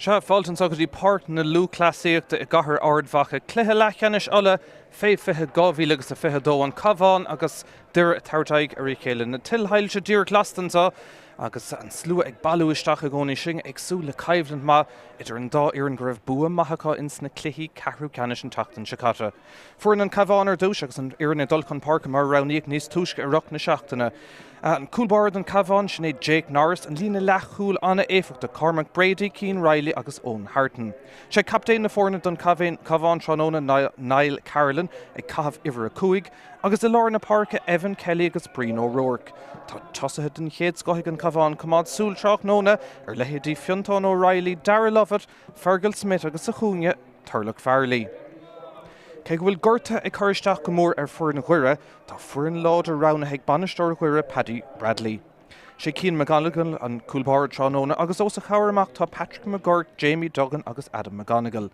Sea, fáilte anseo go dtí Páirc na Lúthchleasaíochta i gcathair Ard Mhacha. Cluiche leathcheannais Uladh fé 20 2022, An Cabhán agus Doire ag tabhairt aghaidh ar a chéile. Na tuilshoilse díreach lasta anseo agus an slua ag bailiú isteach i gcónaí. Sinn ag súil le coimhlint maith idir an dá fhoireann go raibh bua maith acu ins na cluichí ceathrú ceannais an tseachtain seo caite. Foireann an Cabhán ar dtús agus an fhoireann ag dul chun páirce mar a roghnaíodh níos túisce i rith na seachtaine. An cúl báire don Cabhán, sin é Jake Norris, an líne leathchúil an-éifeachtach, Cormac Brady, Cian Reilly agus Eoin Harton. Sé captaen na foirne don Cabhán tráthnóna, Niall Carolan, ag caitheamh uimhir 5, agus i lár na páirce Evan Kelly agus Brian O'Rourke. Tá tosaithe den chéad scoth ag an Cabhán, coimeád súil tráthnóna ar leithéidí Fiontán O'Reilly, Darragh Lovett, Fergal Smith agus sa chúinne, Turlough Farrelly. Cé go bhfuil gortuithe ag cur isteach go mór ar foireann Dhoire, tá foireann láidir roghnaithe ag bainisteoir Dhoire Paddy Bradley. Sé Cian McGonigle an cúl báire tráthnóna agus os a chomhair amach tá Patrick McGurk, Jamie Duggan agus Adam McGonigle.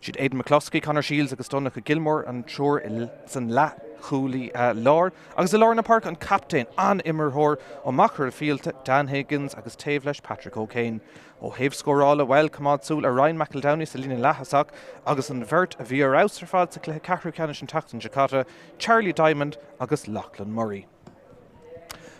Siad Aidan McCloskey, Conor Shields agus Donncha Gilmore an triúr san leathchúlaí láir agus i lár na páirce an captaen, an-imreoir ó Mhachaire Fíolta, Dan Higgins agus taobh leis Patrick O'Kane. Ó thaobh scórála, bhuel, coimeád súil ar Ryan McEldowney sa líne leath-thosach agus an bheirt a bhí ar fheabhas ar fad sa chluiche ceathrú ceannais an tseachtain seo caite, Charlie Diamond agus Lochlann Murray.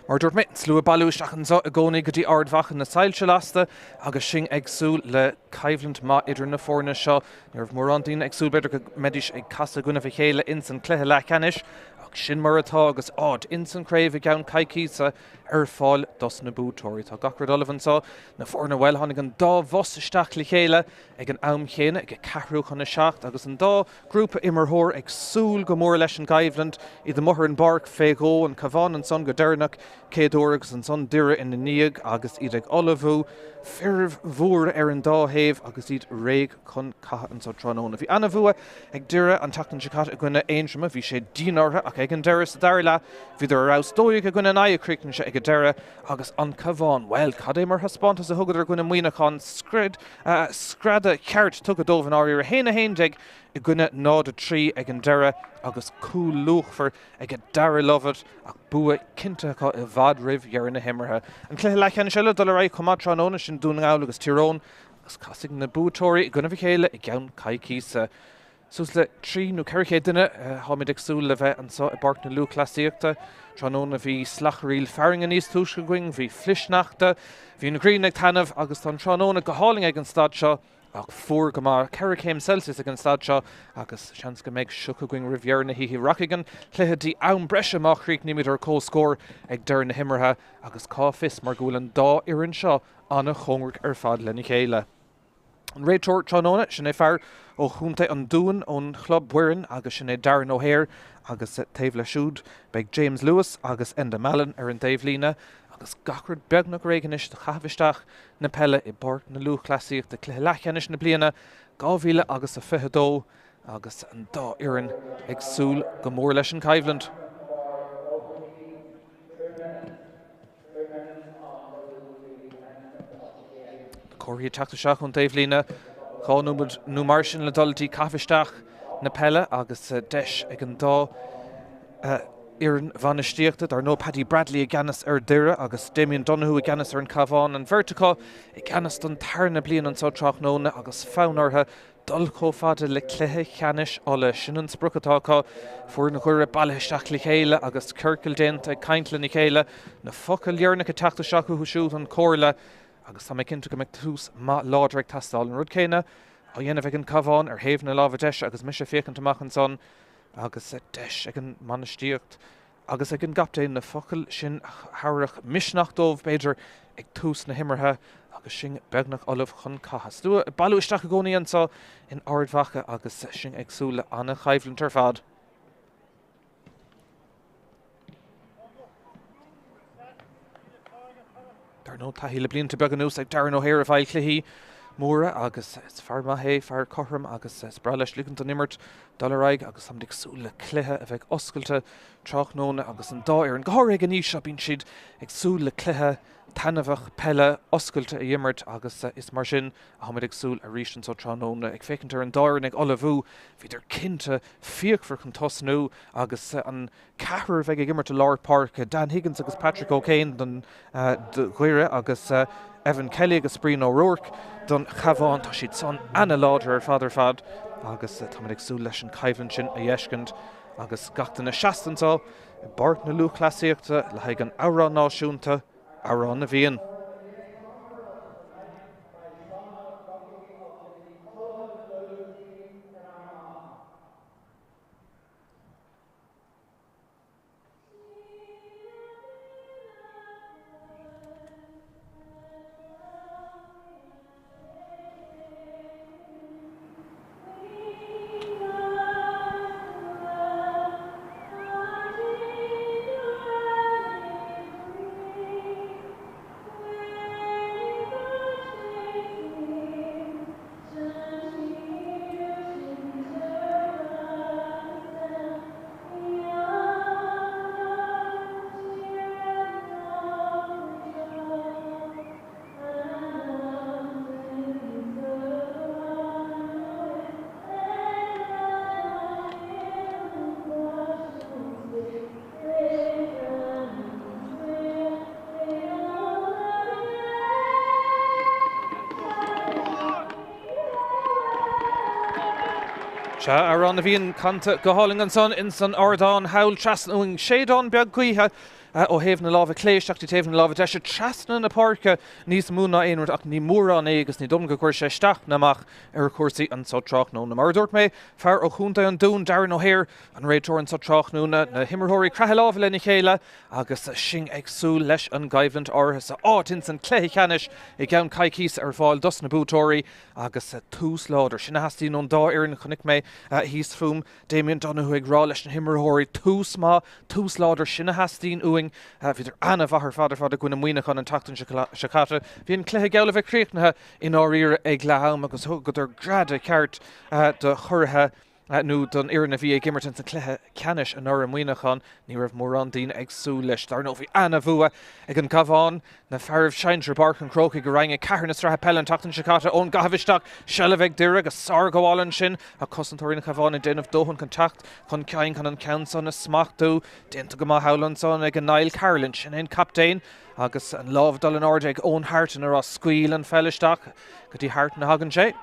Mar a dúirt mé, slua ag bailiú isteach anseo i gcónaí go dtí Ard Mhacha, na soilse lasta agus sinn ag súil le coimhlint maith idir na foirne seo. Ní raibh mórán daoine ag súil b'fhéidir go mbeidís ag casadh i gcoinnibh a chéile ins an cluiche leathcheannais ach sin mar atá agus áit ins an chraobh i gceann coicíosa ar fáil dos na buaiteoirí. Tá gach rud ullamh anseo. Na foirne, bhuel, tháinig an dá bhus isteach le chéile ag an am chéanna, ag a ceathrú chun a 7, agus an dá ghrúpa imreoir ag súil go mór leis an gcoimhlint, iad amuigh ar an bpáirc fé dhó, an Cabhán ansan go deireanach, céad uair, agus ansan Doire ina ndiaidh, agus iad ag ullmhú, fir mhóra ar an dá thaobh agus iad réidh chun catha anso tráthnóna. Bhí ana-bhua ag Doire an tseachtain seo caite i gcoinne Aontroma. Bhí sé dian orthu ach ag an deireadh, sa dara leath, bhíodar ar fheabhas. 12 i gcoinne 9 a chríochnaigh sé ag an deireadh agus an Cabhán, bhuel, cad é mar thaispeántas a thugadar i gcoinne Muineachán. Scread, screadadh ceart tugtha dóibh i ndáiríre. 1, 11 i gcoinne 0, 3 ag an deireadh agus cúl luachmhar ag Darragh Lovett ach bua cinnte acu i bhfad roimh dheireadh na himeartha. An cluiche leathcheannais eile dul ar aghaidh chomh maith tráthnóna, sin Dún na nGall agus Tír Eoghain. Agus casfaidh na buaiteoirí i gcoinnibh a chéile i gceann coicíosa. Suas le 3 nó 400 duine táimid ag súil le bheith anseo i bPáirc na Lúthchleasaíochta. Tráthnóna bhí slachairíl fearthainne níos túisce againn, bhí flichshneachta, bhí an ghrian ag taitneamh agus tá an tráthnóna go hálainn ag an staid seo ach fuar go maith, 4 chéim Celsius ag an staid seo agus seans go mbeidh sioc againn roimh dheireadh na hoíche. Rachaidh an cluiche dtí am breise má chríochnaímid ar comhscór ag deireadh na himeartha agus cá fios mar go bhfuil an dá fhoireann seo an-chóngarach ar fad lena chéile. An réiteoir tráthnóna, sin é fear ó Chontae an Dúin ón chlub Boireann agus sin é Darren O'Hare agus taobh leis siúd beidh James Lewis agus Enda Mallon ar an dtaobhlíne agus gach rud beagnach réidh anois do chaitheamh isteach na peile i bPáirc na Lúthchleasaíochta, cluiche leathcheannais na bliana 2022 agus an dá fhoireann ag súil go mór leis an choimhlint. Comharthaí ag teacht isteach ón taobhlíne, 2 nóiméad nó mar sin le dul dtí caitheamh isteach na peile agus deis ag an dá fhoireann bhainistíochta, dar ndóigh Paddy Bradley i gceannas ar Dhoire agus Damien Donoghue i gceannas ar an Cabhán, an bheirt acu i gceannas don tarna bliain anseo tráthnóna agus fonn orthu dul chomh fada le cluiche ceannais Uladh. Sin an sprioc atá acu. Foireann Dhoire bailithe isteach le chéile agus ciorcal déanta ag caint lena chéile. Na focail dheireanacha ag teacht isteach uathu siúd, an chomhairle, agus tá mé cinnte go mbeidh tús maith láidir ag teastáil. An rud céanna á dhéanamh ag an Cabhán ar thaobh na láimhe deise agus mise ag féachaint amach ansan agus deis ag an mbainistíocht agus ag an gcaptaen na focail sin a thabharfadh misneach dóibh, b'fhéidir, ag tús na himeartha agus sinn beagnach ullamh chun catha. Slua ag bailiú isteach i gcónaí anseo in Ard Mhacha agus sinn ag súil le an-choimhlint ar fad. Dar ndóigh, taithí le blianta beaga anuas ag Darren O'Hare i bhfeighil cluichí móra agus is fear maith é, fear cothrom agus is breá leis ligint don imirt dul ar aghaidh agus táimid ag súil le cluiche a bheidh oscailte tráthnóna agus an dá fhoireann, go háirithe ag an aois seo, bíonn siad ag súil le cluiche taitneamhach peile oscailte a imirt agus is mar sin a tháimid ag súil arís anseo tráthnóna. Ag féachaint ar an dá fhoireann ag ullmhú, bhíodar cinnte fíochmhar chun tosnú agus an ceathrar a bheidh ag imirt i lár páirce, Dan Higgins agus Patrick O'Kane don Dhoire agus Evan Kelly agus Brian O'Rourke don Chabhán. Tá siad san ana-láidir ar fad ar fad agus táimid ag súil leis an choimhlint sin a fheiscint agus gach duine seasta anseo i bPáirc na Lúthchleasaíochta le haghaidh an amhrán náisiúnta, Amhrán na bhFiann. Sea, Amhrán na bhFiann canta go hálainn ansan ins an ardán thall trasna uainn. Séideán beag gaoithe ó thaobh na láimhe clé isteach dtí taobh na láimhe deise trasna na páirce níos mó ná aon rud ach ní mórán é agus ní dóigh liom go gcuirfidh sé isteach ná amach ar chúrsaí anso tráthnóna. Mar a dúirt mé, fear ó Chontae an Dúin, Darren O'Hare, An réiteoir anso tráthnóna, na himreoirí ag croitheadh lámha lena chéile agus sinn ag súil leis an gcoimhlint áirithe so áit ins an cluiche ceannais i gceann coicíos ar fáil dos na buaiteoirí agus tús láidir. Sin a theastaíonn ón dá fhoireann. Chonaic mé thíos fúm Damien Donoghue ag rá leis na himreoirí tús maith, tús láidir, sin a theastaíonn uainn. Bhíodar an-mhaith ar fad ar fad i gcoinne Muineacháin an tseachtain seo caite. Bhí an cluiche geall le bheith críochnaithe i ndáiríre ag leath am agus thugadar greadadh ceart do churaithe nó don fhoireann a bhí ag imirt ins an cluiche ceannais anuraidh, Muineachán, ní raibh mórán daoine ag súil leis. Dar ndóigh bhí ana-bhua ag an gCabhán, na fearaibh sinsir i bPáirc an Chrócaigh i Roinn 4 na Sraithe Peile an tseachtain seo caite. Ón gcaitheamh isteach, seilbh ag Doire agus sárghabháil ansin ach cosantóirí an Chabháin ag déanamh dóthain chun teacht chun cinn chun an ceann san a smachtú. Déanta go maith thall ansan ag Niall Carolan, sin é an captaen agus an lámh ag dul in airde ag Eoin Harton ag rá scaoil an pheil isteach go dtí Harton a thagann sé.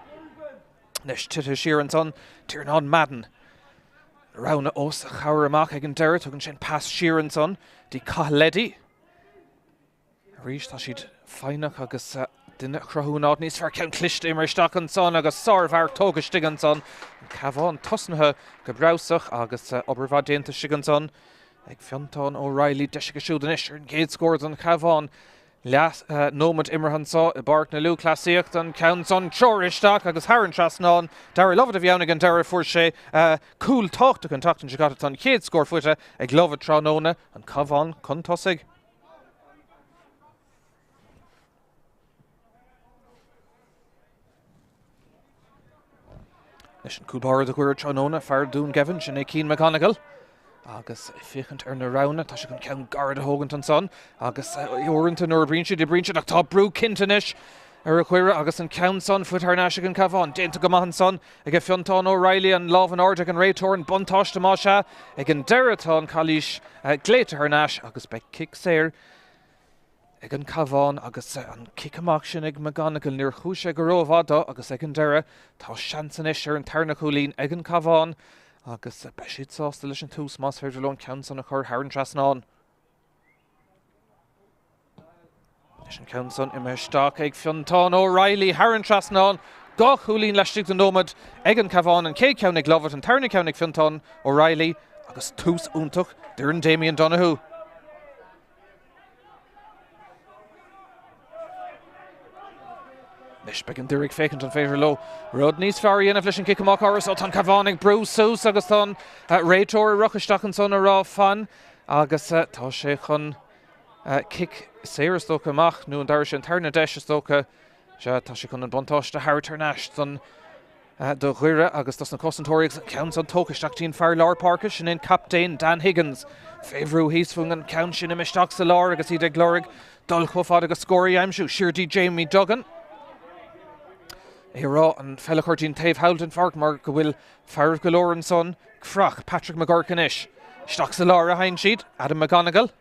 Anois tite siar ansan, Tiarnán Madden. Roghanna os a chomhair amach ag an deireadh, tugann sé an pas siar ansan dtí Cathal Leddy. Arís tá siad foighneach agus duine a chruthú in áit níos fearr. Ceann cliste imithe isteach ansan agus sármharc tógtha istigh ansan. An Cabhán tosnaithe go breabhsach agus obair mhaith déanta istigh ansan ag Fiontán O'Reilly. Deis aige siúd anois ar an gcéad scór don Chabhán. Leath nóimead imeartha anseo i bPáirc na Lúthchleasaíochta, an ceann san treoraithe isteach agus thar an trasnán. Darragh Lovett a bhí ann ag an deireadh, fuair sé cúl tábhachtach an tseachtain seo caite. Tá an chéad scór faighte ag Lovett tráthnóna, an Cabhán chun tosaigh. Leis an cúl báire do Dhoire tráthnóna, fear Dún Geimhin, sin é Cian McGonigle. Agus ag féachaint ar na roghanna, tá sé chun ceann gairid a thógaint ansan agus uaireanta nuair a oibríonn siad, oibríonn siad ach tá brú cinnte anois ar Dhoire agus an ceann san faighte thar n-ais ag an Cabhán. Déanta go maith ansan ag Fiontán O'Reilly, an lámh in airde ag an réiteoir, an buntáiste más ea. Ag an deireadh tá an calaois glaoite thar n-ais agus beidh cic saor ag an Cabhán agus an cic amach sin ag McGonigle, níor chuaigh sé go rómhaith dó agus ag an deireadh tá seans anois ar an tarna cúilín ag an Cabhán agus beidh siad sásta leis an tús más féidir leo an ceann san a chur thar an trasnán. Leis an ceann san imithe isteach ag Fiontán O'Reilly thar an trasnán, 2 chúilín laistigh de nóiméad ag an Cabhán, an chéad ceann ag Lovett, an tarna ceann ag Fiontán O'Reilly agus tús iontach d'fhoireann Damien Donoghue. Anois beidh an Doire ag féachaint an féidir leo rud níos fearr a dhéanamh leis an gcic amach áirithe so. Tá an Cabhán ag brú suas agus tá an réiteoir ag rith isteach ansan ag rá fan agus tá sé chun cic saor is dócha amach nó an dara sin tarna deis is dócha. Sea, tá sé chun an buntáiste a thabhairt thar n-ais don do Dhoire agus dos na cosantóirí agus an ceann san tógtha isteach dtí an fear lár páirce, sin é an captaen Dan Higgins. Fé bhrú thíos fúinn an ceann sin imithe isteach sa lár agus iad ag lorg dul chomh fada agus scór a aimsiú. Siar dtí Jamie Duggan. É ag rá an pheil a chur dtí an taobh thall den pháirc mar go bhfuil fearaibh go leor ansan. Frach Patrick McGurk anois. Isteach sa lár a théann siad. Adam McGonigle.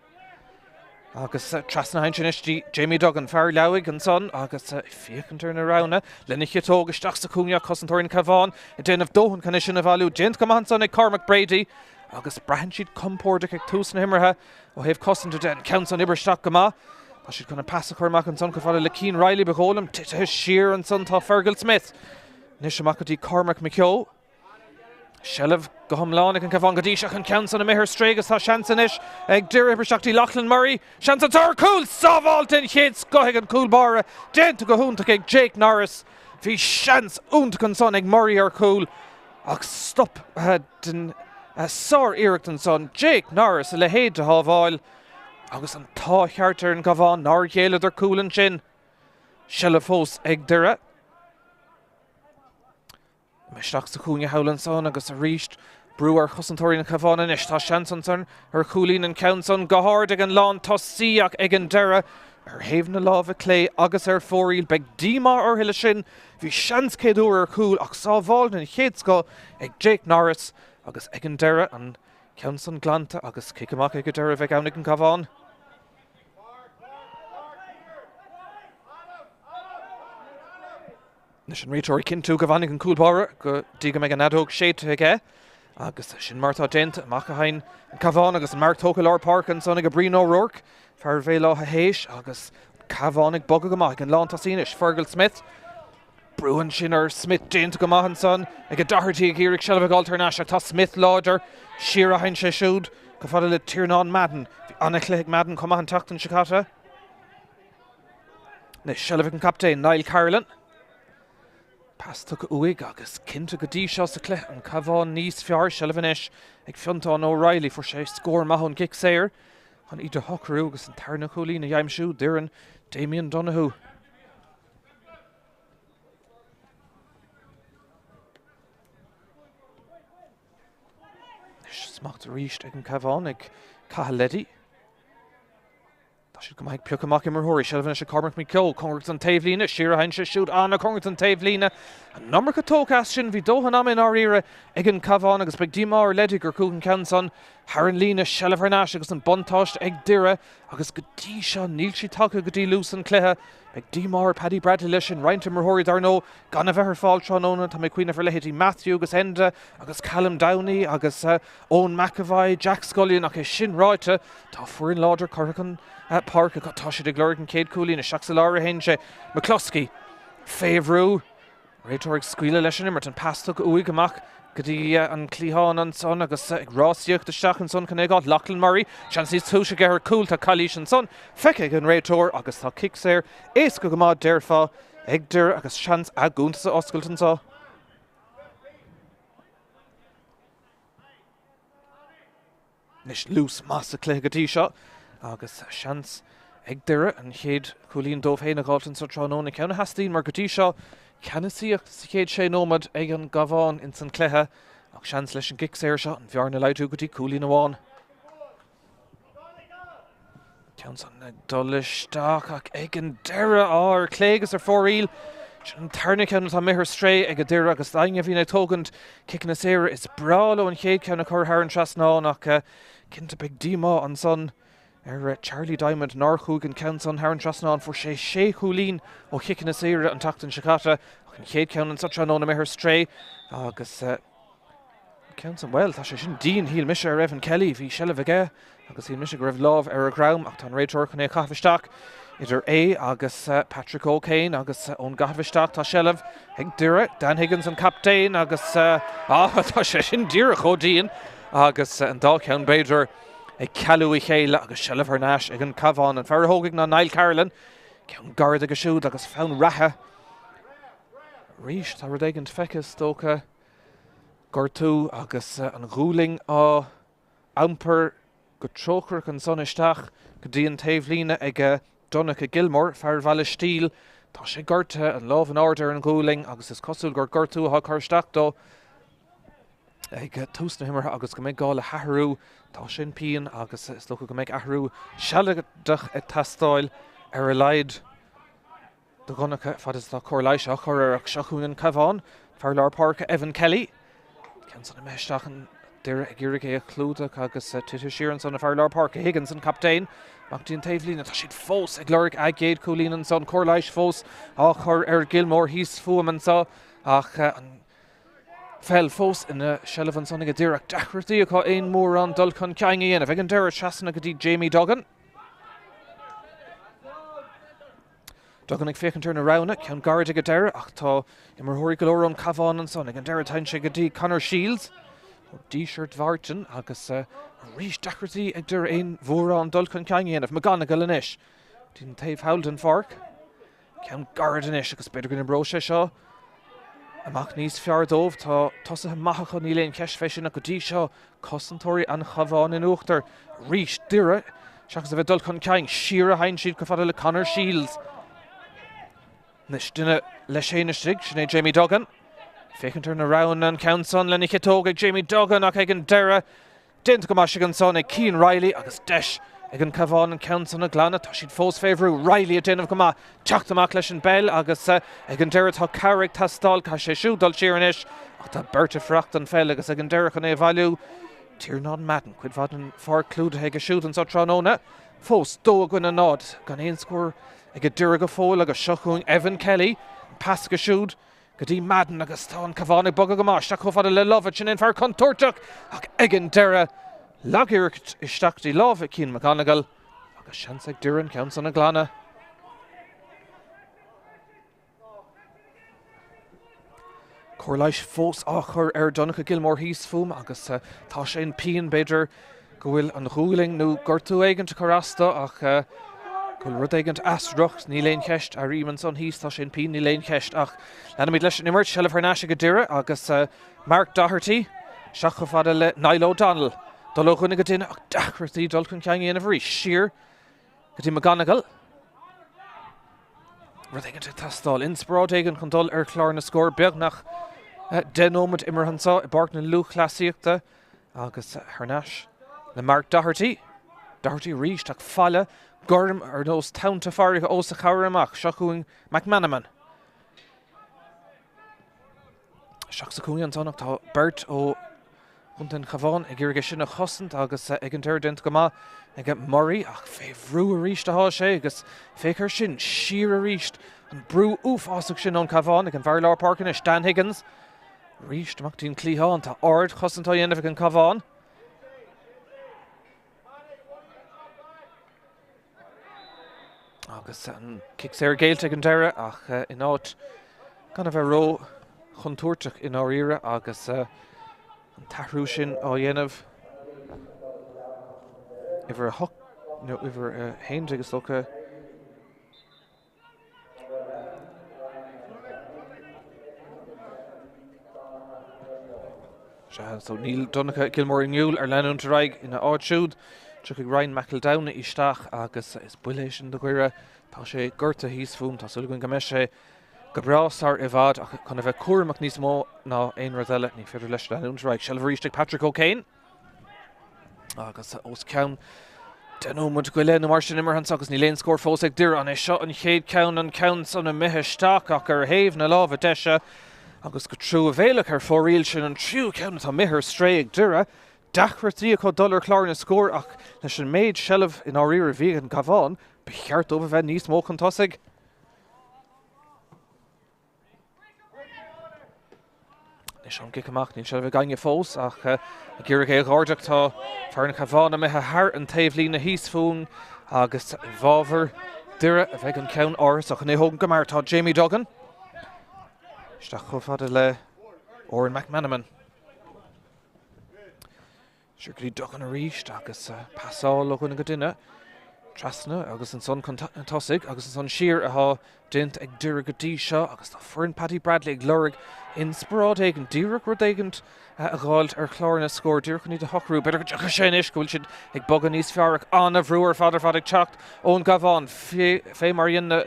Agus trasna ansin anois dtí Jamie Duggan, fear Leamhaigh ansan agus ag féachaint ar na roghanna lena chiotóg isteach sa chúinne ach cosantóirí an Chabháin ag déanamh dóthain chun é sin a bhailiú. Déanta go maith ansan ag Cormac Brady agus braitheann siad compordach ag tús na himeartha ó thaobh cosanta de. An ceann san oibrithe isteach go maith. Tá siad chun an pas a chur amach ansan chomh fada le Cian Reilly ba dhóigh liom. Titithe siar ansan tá Fergal Smith. Anois amach go dtí Cormac McKeough. Seilbh go hiomlán ag an Cabhán go dtí seo ach an ceann san imithe ar strae agus tá seans anois ag Doire oibriú isteach dtí Loughlin Murray. Seans anseo ar chúl! Sábháil den chéad scoth ag an cúl báire. Déanta go hiontach ag Jake Norris. Bhí seans iontach ansan ag Murray ar chúl ach stop den sár-iarracht ansan. Jake Norris a leithéid de shábháil agus an t-ádh ceart ar an gCabhán nár ghéilleadar cúl ansin. Seilbh fós ag Doire. Isteach sa chúinne thall ansan agus arís brú ar chosantóirí an Chabháin anois. Tá seans ansan ar chúilín an ceann san go hard ag an lán tosaí ach ag an deireadh ar thaobh na láimhe clé agus ar fóraoil. Beidh díomá orthu leis sin. Bhí seans céad uair ar chúl ach sábháil den chéad scoth ag Jake Norris agus ag an deireadh an ceann san glanta agus cic amach ag an deireadh a bheidh ann ag an gCabhán. Anois an réiteoir ag cinntiú go bhfanfaidh an cúl báire go dtí go mbeidh an fheadóg séidte aige agus sin mar atá déanta. Amach a théann an Cabhán agus an marc tógtha lár páirce ansan ag Brian O'Rourke, fear Bhéal Átha hÉis agus an Cabhán ag bogadh go maith ag an lántosaí anois, Fergal Smith. Brú ansin ar Smith déanta go maith ansan ag Doherty ag iarraidh seilbh a fháilt thar n-ais ach tá Smith láidir. Siar a théann sé siúd chomh fada le Tiarnán Madden. Bhí an-chluiche ag Madden chomh maith an tseachtain seo caite. Anois seilbh ag an captaen, Niall Carolan. Pas tugtha uaidh agus cinnte go dtí seo sa chluiche an Cabhán níos fearr. Seilbh anois ag Fiontán O'Reilly. Fuair sé scór maith ón gcic saor chun iad a shocrú agus an tarna cúilín a aimsiú d'fhoireann Damien Donoghue. Anois smacht arís ag an Cabhán ag Cathal Leddy. Tá siad go maith ag piocadh amach imreoirí. Seilbh anois ag Cormac McKeough. Cóngarach don taobhlíne. Siar a théann sé siúd. An-chóngarach don taobhlíne. An iomarca tógtha as sin. Bhí dóthain ama i ndáiríre ag an Cabhán agus beidh díomá ar Leddy gur chuaigh an ceann san thar an líne. Seilbh thar n-ais agus an buntáiste ag Doire agus go dtí seo níl siad tagtha go dtí luas an chluiche. Beidh díomá ar Paddy Bradley leis sin. Roinnt imreoirí dar ndóigh gan a bheith ar fáil tráthnóna. Tá mé ag cuimhneamh ar leithéidí Matthew agus Enda agus Callum Downey agus Eoin McEvoy, Jack Scullion ach é sin ráite, tá foireann láidir curtha chun páirce acu. Tá siad ag lorg an chéad chúilín. Isteach sa lár a théann sé. McCluskey fé bhrú. Réiteoir ag scaoileadh leis an imirt. An pas tugtha uaidh amach go dtí an cliathán ansan agus ag rásaíocht isteach ansan chun é a fháil. Loughlin Murray. Seans níos túisce aige ar chúl. Tá calaois ansan feicthe ag an réiteoir agus tá cic saor éasca go maith déarfá ag Doire agus seans a gcuntas a oscailt anseo. Anois luas maith sa chluiche go dtí seo agus seans ag Doire an chéad chúilín dóibh féin a dh'fháilt anseo tráthnóna. Ceann a theastaíonn mar go dtí seo ceannasaíocht sa chéad sé nóiméad ag an gCabhán ins an chluiche ach seans leis an gcic saor seo an bhearna a laghdú go dtí cúilín amháin. Ceann san ag dul isteach ach ag an deireadh, á, ar clé agus ar fóraoil. Sin an tarna ceann atá imithe ar strae ag Doire agus éinne a bhíonn ag tógaint ciceanna saora, is breá leo an chéad cheann a chur thar an trasnán ach cinnte beidh díomá ansan ar Charlie Diamond nár chuaigh an ceann san thar an trasnán. Fuair sé sé chúilín ó chiceanna saora an tseachtain seo caite ach an chéad cheann anso tráthnóna imithe ar strae agus Ceann san, bhuel, tá sé sin dian, shíl mise ar Evan Kelly, bhí seilbh aige agus shíl mise go raibh lámh ar a dhroim ach tá an réiteoir chun é a chaitheamh isteach idir é agus Patrick O'Kane agus ón gcaitheamh isteach tá seilbh ag Doire, Dan Higgins an captaen agus ah, tá sé sin díreach chomh dian agus an dá cheann b'fhéidir ag cealú a chéile agus seilbh thar n-ais ag an Cabhán. An fear a thógfaidh ná Niall Carolan, ceann gairid aige siúd agus fonn reatha arís, tá rud éigin feicthe is dócha. Gortú agus an ghualainn á iompar go trócaireach ansan isteach go dtí an taobhlíne ag Donncha Gilmore, fear Bhaile Stíl. Tá sé gortaithe, an lámh in airde ar an ghualainn agus is cosúil gur gortú atá curtha isteach dó ag tús na himeartha agus go mbeidh gá le hathrú. Tá sin pian agus is dócha go mbeidh athrú sealadach ag teastáil ar a laghad. Do Dhonncha, fad is atá cóir leighis á chur air ach seo chugainn an Cabhán, fear lár páirce Evan Kelly. Ceann san imithe isteach an Doire ag iarraidh é a chlúdach agus titithe siar ansan an fear lár páirce Higgins an captaen Amach dtí an taobhlíne, tá siad fós ag lorg a gcéad chúilín anso, an cóir leighis fós á chur ar Gilmore thíos fúm anso ach an pheil fós ina seilbh ansan ag Doire ach deacrachtaí acu aon mhórán dul chun cinn a dhéanamh. Ag an deireadh trasna go dtí Jamie Duggan. Duggan ag féachaint ar na roghanna, ceann gairid ag an deireadh ach tá imreoirí go leor ón Cabhán ansan. Ag an deireadh téann sé go dtí Conor Shields ó Dhíseart Mhártain agus arís deacrachtaí ag Doire aon mhórán dul chun cinn a dhéanamh. McGonigle anois dtí an taobh thall den pháirc. Ceann gairid anois agus b'fhéidir go n-oibreoidh sé seo amach níos fearr dóibh. Tá tosaithe maithe acu, níl aon cheist fé sin ach go dtí seo, cosantóirí an Chabháin in uachtar arís. Doire, seachas a bheith ag dul chun cinn, siar a théann siad chomh fada le Conor Shields. Anois duine leis féin istigh, sin é Jamie Duggan. Féachaint ar na roghanna an ceann san lena chiotóg ag Jamie Duggan ach ag an deireadh Déanta go maith ansan ag Cian Reilly agus deis ag an Cabhán an ceann san a ghlanadh. Tá siad fós fé bhrú. Reilly ag déanamh go maith teacht amach leis an bpeil agus ag an deireadh tá cabhair ag teastáil. Caithfidh sé siúd dul siar anois ach tá beirt ag fuireacht don pheil agus ag an deireadh chun é a bhailiú, Tiarnán Madden. Cuid mhaith den pháirc clúdaithe aige siúd anso tráthnóna. Fós 2 i gcoinne 0 gan aon scór ag Doire go fóill agus seo chugainn Evan Kelly. An pas aige siúd go dtí Madden agus tá an Cabhán ag bogadh go maith isteach chomh fada le Lovett, sin é an fear contúirteach ach ag an deireadh lagiarracht isteach dtí lámha Cian McGonigle agus seans ag Doire an ceann san a ghlanadh. Cóir leighis fós á chur ar Donncha Gilmore thíos fúm agus tá sé in pian b'fhéidir go bhfuil an ghualainn nó gortú éigint ag cur as dó ach go bhfuil rud éigint as riocht, níl aon cheist. Airím ansan thíos, tá sé in pian, níl aon cheist. Ach leanfaimid leis an imirt, seilbh thar n-ais ag Doire agus Mark Doherty isteach chomh fada le Niall O'Donnell. Dul ó dhuine go duine ach deacrachtaí dul chun cinn a dhéanamh arís. Siar go dtí McGonigle. Rud éigin ag teastáil. Inspioráid éigin chun dul ar chlár na scór. Beagnach 10 nóiméad imeartha anseo i bPáirc na Lúthchleasaíochta agus thar n-ais le Mark Doherty. Doherty arís ach faille gorm ar nós tonnta farraige os a chomhair amach. Seo chugainn McManamon. Isteach sa chúinne ansan ach tá beirt ó chontae an Chabháin ag iarraidh é sin a chosaint agus ag an deireadh déanta go maith ag Murray ach fé bhrú arís atá sé agus féach air sin siar arís an brú uafásach sin ón Chabhán ag an bhfear lár páirce anois Dan Higgins arís amach dtí an cliathán tá ardchosaint á dhéanamh ag an Cabhán. Agus an cic saor géillte ag an deireadh ach in áit gan a bheith ró-chontúirteach i ndáiríre agus an t-athrú sin á dhéanamh uimhir 8 nó uimhir 11 is dócha. Sea, so níl Donncha Gilmore inniúil ar leanúint ar aghaidh ina áit siúd. Tiocfaidh Ryan McEldowney isteach agus is buille é sin do Dhoire. Tá sé gortaithe thíos fúm, tá súil againn go mbeidh sé go breá sar i bhfad ach chun a bheith cúramach níos mó ná aon rud eile, ní féidir leis leanúint ar aghaidh. Seilbh arís ag Patrick O'Kane. Agus os cionn 10 nóiméad go leith nó mar sin imeartha anso agus níl aon scór fós ag Doire. An é seo an chéad ceann, an ceann san imithe isteach ach ar thaobh na láimhe deise agus go truamhéalach ar fóraoil sin an tríú ceann atá imithe ar strae ag Doire. Deacrachtaí acu dul ar chlár na scór ach leis an méid seilbh i ndáiríre a bhí ag an gCabhán, ba cheart dóibh a bheith níos mó chun tosaigh. Anois an cic amach, níl seilbh againne fós ach ag iarraidh é a dh'airdeach tá fear an Chabháin imithe thar an taobhlíne thíos fúinn agus i bhfabhar Doire a bheidh an ceann árasach. Chun é a thógaint go mear tá Jamie Duggan. Isteach chomh fada le Oran McManamon. Siar go dtí Duggan arís agus pasáil ó dhuine go duine trasna agus ansan chun tosaigh agus ansan siar atá déanta ag Doire go dtí seo agus tá foireann Paddy Bradley ag lorg inspioráid éigin, díreach rud éigin a dh'fháilt ar chlár na scór, díreach chun iad a shocrú. B'fhéidir go dtiocfaidh sé anois go bhfuil siad ag bogadh níos fearr ach an-bhrú ar fad ar fad ag teacht ón gCabhán fé mar a dhein na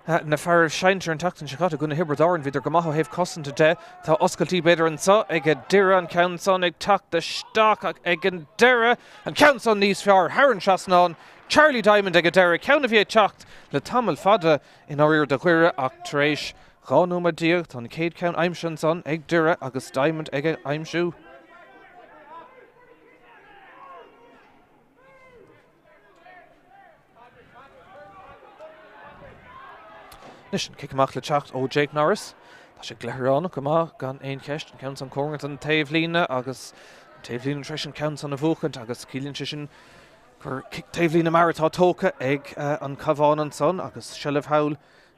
Na fearaibh sinsir an tseachtain seo caite i gcoinne Thiobraid Árann, bhíodar go maith ó thaobh cosanta de. Tá oscailtí b'fhéidir anseo ag Doire, an ceann san ag teacht isteach ach ag an deireadh, an ceann san níos fearr thar an trasnán. Charlie Diamond ag an deireadh, ceann a bhí ag teacht le tamall fada i ndáiríre do Dhoire ach tar éis 12 nóiméad tá an chéad cheann aimsithe ansan ag Doire agus Diamond ag aimsiú. Anois an cic amach le teacht ó Jake Norris. Tá sé gleithearánach go maith gan aon cheist. An ceann san cóngarach don taobhlíne agus an taobhlíne tar éis an ceann san a bhuachaint agus ciallaíonn sé sin gur cic taobhlíne mear atá tógtha ag an Cabhán ansan agus seilbh thall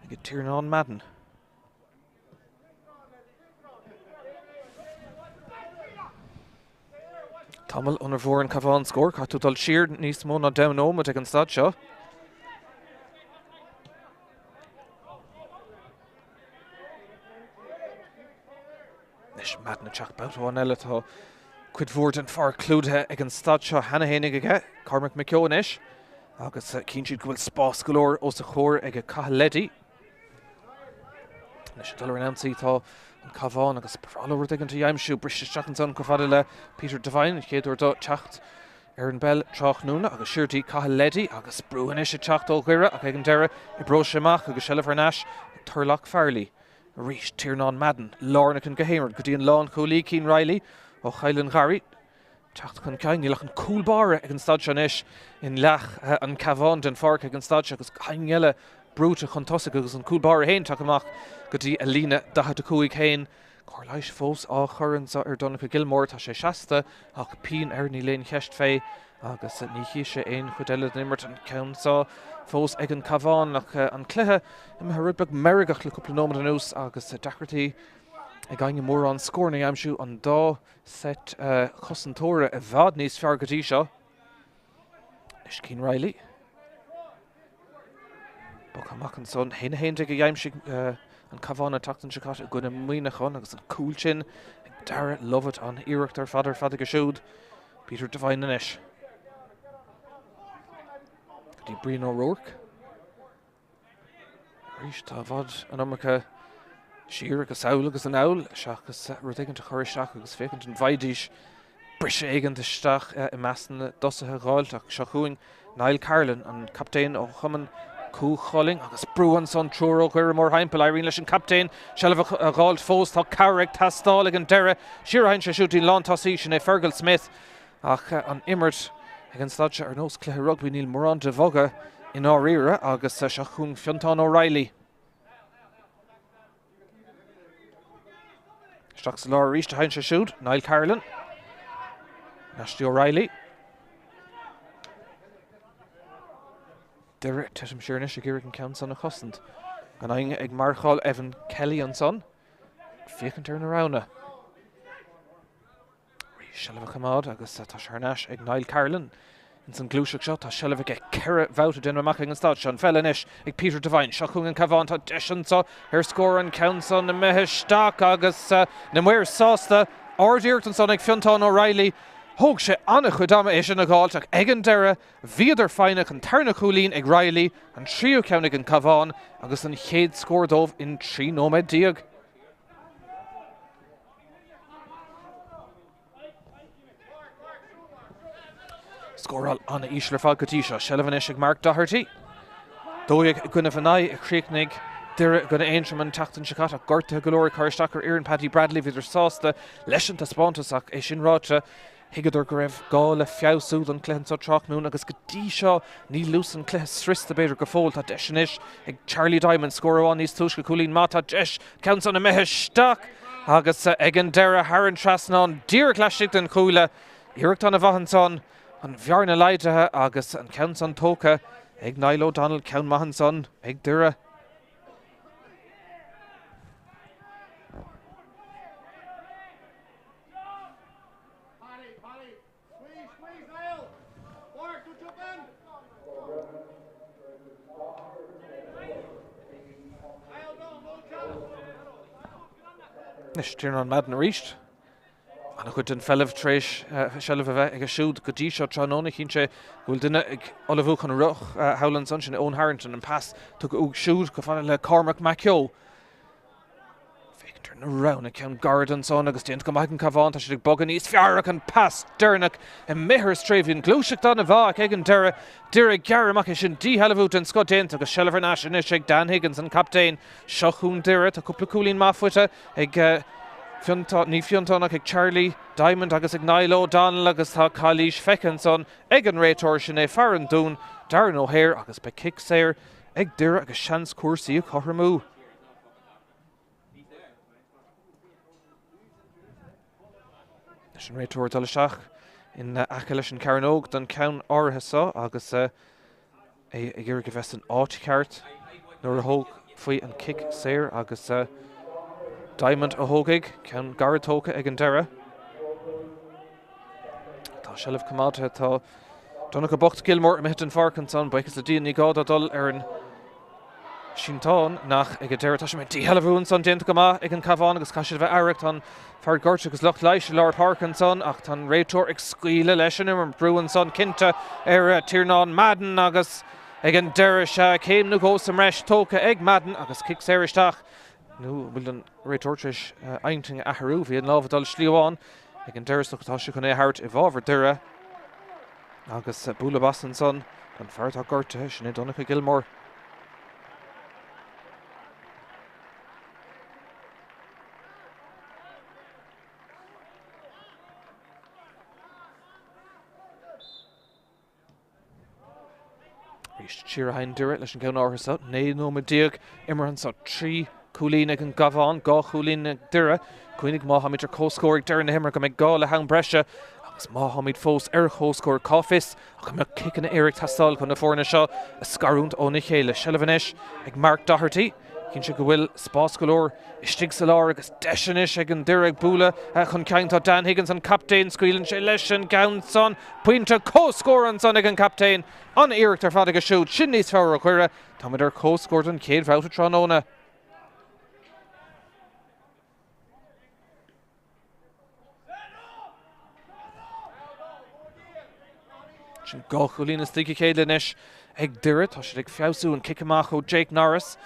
ag Tiarnán Madden. Tamall ónar bhfuair an Cabhán scór, caithfidh tú dul siar níos mó ná 10 nóiméad ag an staid seo. Anois Madden ag teacht babhta amháin eile tá cuid mhór den pháirc clúdaithe ag an staid seo cheana féin aige, Cormac McKeown anois agus cíonn siad go bhfuil spás go leor os a chomhair ag Cathal Leddy. Anois ag dul ar an ionsaí tá an Cabhán agus ba bhreá leo rud éigin a aimsiú. Briste isteach ansan chomh fada le Peter Devine, an chéad uair dó teacht ar an bpeil tráthnóna agus siar dtí Cathal Leddy agus brú anois ag teacht ó Dhoire ach ag an deireadh oibreoidh sé amach agus seilbh thar n-ais ag Turlough Farrelly. Arís Tiarnán Madden, lárnach go haonraic go dtí an lánchúlaí Cian Reilly ó Chill an Gharraí. Teacht chun cinn, níl ach an cúl báire ag an staid seo anois in leath an Cabhán den pháirc ag an staid seo agus éinne eile brúite chun tosaigh agus an cúl báire féin tagtha amach go dtí a líne 45 féin. Cóir leighis fós á chur anseo ar Donncha Gilmore. Tá sé seasta ach pian air, níl aon cheist fé agus ní chífidh sé aon chuid eile den imirt an ceann seo fós ag an Cabhán ach an cluiche imithe rud beag meirgeach le cúpla nóiméad anuas agus deacrachtaí ag éinne mórán scóranna a aimsiú an dá seit chosantóra i bhfad níos fearr go dtí seo. Anois Cian Reilly. Bogtha amach ansan. 1-11 a d'aimsigh an Cabhán an tseachtain seo caite i gcoinne Muineacháin agus an cúl sin ag Darragh Lovett an iarracht ar fad ar fad aige siúd. Peter Devine anois. Go dtí Brian O'Rourke. Arís, tá i bhfad an iomarca siar agus sall agus anall seachas rud éigin a chur isteach agus féachaint an bhfaighidís briseadh éigin isteach i measc na dtosaithe a dh'fháilt ach seo chugainn Niall Carolan, an captaen ó chumann Chú Chulainn agus brú ansan triúr ó Dhoire mórthimpeall. Éiríonn leis an captaen seilbh a dh'fháilt fós. Tá cabhair ag teastáil ag an deireadh. Siar a théann sé siúd dtí'n lántosaí, sin é Fergal Smith. Ach an imirt ag an staid seo ar nós cluiche rugbaí, níl mórán de bhogadh i ndáiríre agus seo chugainn Fiontán O'Reilly. Isteach sa lár arís a théann sé siúd, Niall Carolan. Nasty O'Reilly. Doire ag titim siar anois ag iarraidh an ceann san a chosaint. Gan éinne ag marcáil Evan Kelly ansan. Féachaint ar na roghanna. Arís seilbh a choimeád agus tá sé thar n-ais ag Niall Carolan. Ins an gluaiseacht seo tá seilbh aige 4 bhabhta déanta amach ag an staid seo. An pheil anois ag Peter Devine. Seo chugainn an Cabhán. Tá deis anseo ar scór an ceann san imithe isteach agus na maoir sásta. Ard-iarracht ansan ag Fiontán O'Reilly. Thóg sé an-chuid ama é sin a dh'fháilt ach ag an deireadh bhíodar foighneach. An tarna cúilín ag Reilly, an tríú ceann ag an Cabhán agus an chéad scór dóibh in 13 nóiméad. Scóráil an-íseal ar fad go dtí seo. Seilbh anois ag Mark Doherty. 12 i gcoinnibh a 9 a chríochnaigh Doire i gcoinne Aontroim an tseachtain seo caite ach gortuithe go leor ag cur isteach ar fhoireann Paddy Bradley. Bhíodar sásta leis an taispeántas ach é sin ráite, Thuigeadar go raibh gá le feabhsú don chluiche anseo tráthnóna agus go dtí seo níl luas an chluiche scriosta b'fhéidir go fóill. Tá deis anois ag Charlie Diamond scór amháin níos túisce, cúilín maith, tá deis ceann san imithe isteach agus ag an deireadh thar an trasnán díreach laistigh den chuaille. Iarracht an-mhaith ansan, an bhearna laghdaithe agus an ceann san tógtha ag Niall O'Donnell, ceann maith ansan ag Doire. Anois Tiarnán Madden arís. An-chuid den pheil tar éis seilbh a bheith aige siúd go dtí seo tráthnóna. Chinn sé go bhfuil duine ag ullmhú chun rith thall ansan, sin Eoin Harrington, an pas tugtha uaidh siúd chomh fada le Cormac Mac Keogh. Féachaint ar na roghanna, ceann gairid ansan agus déanta go maith ag an Cabhán, tá siad ag bogadh níos fearr ach an pas deireanach imithe ar strae. Bhí an ghluaiseacht an-mhaith ach ag an deireadh, Doire ag gearradh amach é sin, díshealbhú den scoth déanta agus seilbh thar n-ais anois ag Dan Higgins, an captaen. Seo chugainn Doire, tá cúpla cúilín maith faighte ag Fiontán, ní Fiontán ach ag Charlie Diamond agus ag Niall O'Donnell agus tá calaois feicthe ansan ag an réiteoir, sin é fear an Dúin, Darren O'Hare agus beidh cic saor. ag Doire agus seans cúrsaí a chothromú. Leis an réiteoir ag dul isteach in aice leis an cearnóg don ceann áirithe seo agus é ag iarraidh a bheith san áit cheart nuair a thógfaí an cic saor agus Diamond a thógfaidh, ceann gairid tógtha ag an deireadh. Tá seilbh coimeádta, tá Donncha Bocht Gilmore imithe den pháirc ansan, buíochas le Dia ní gá dó dul ar an sínteán ach ag an deireadh tá sé díshealbhú ansan déanta go maith ag an Cabhán agus caithfidh siad a bheith aireach. Tá an fear gortaithe agus lucht leighis i lár páirce ansan ach tá an réiteoir ag scaoileadh leis an imirt. Brú ansan cinnte ar Tiarnán Madden agus ag an deireadh sea céim nó dhó sa mbreis tógtha ag Madden agus cic saor isteach nó an bhfuil an réiteoir tar éis a intinn a athrú? Bhí an lámh ag dul slí amháin ag an deireadh so tá sé chun é a thabhairt i bhfabhar Doire agus bualadh bos ansan don fear atá gortaithe, sin é Donncha Gilmore. Arís siar a théann Doire leis an gceann áirithe seo. 19 nóiméad imeartha anseo. 3 chúilín ag an gCabhán, 2 chúilín ag Doire. Cuimhnigh má tháimid ar comhscór ag deireadh na himeartha go mbeidh gá le ham breise agus má tháimid fós ar chomhscór cá bhfios ach go mbeadh ciceanna aeir ag teastáil chun na foirne seo a scarúint óna chéile. Seilbh anois ag Mark Doherty. Cinnte go bhfuil spás go leor istigh sa lár agus deis anois ag an Doire ag bualadh chun cinn. Tá Dan Higgins, an captaen, scaoileann sé leis an gceann san. Pointe comhscóir ansan ag an captaen. An-iarracht ar fad aige siúd. Sin níos fearr ó Dhoire. Táimid ar comhscór don chéad bhabhta tráthnóna. Sin 2 chúilín i ndiaidh a chéile anois ag Doire. Tá siad ag feabhsú an cic amach ó Jake Norris.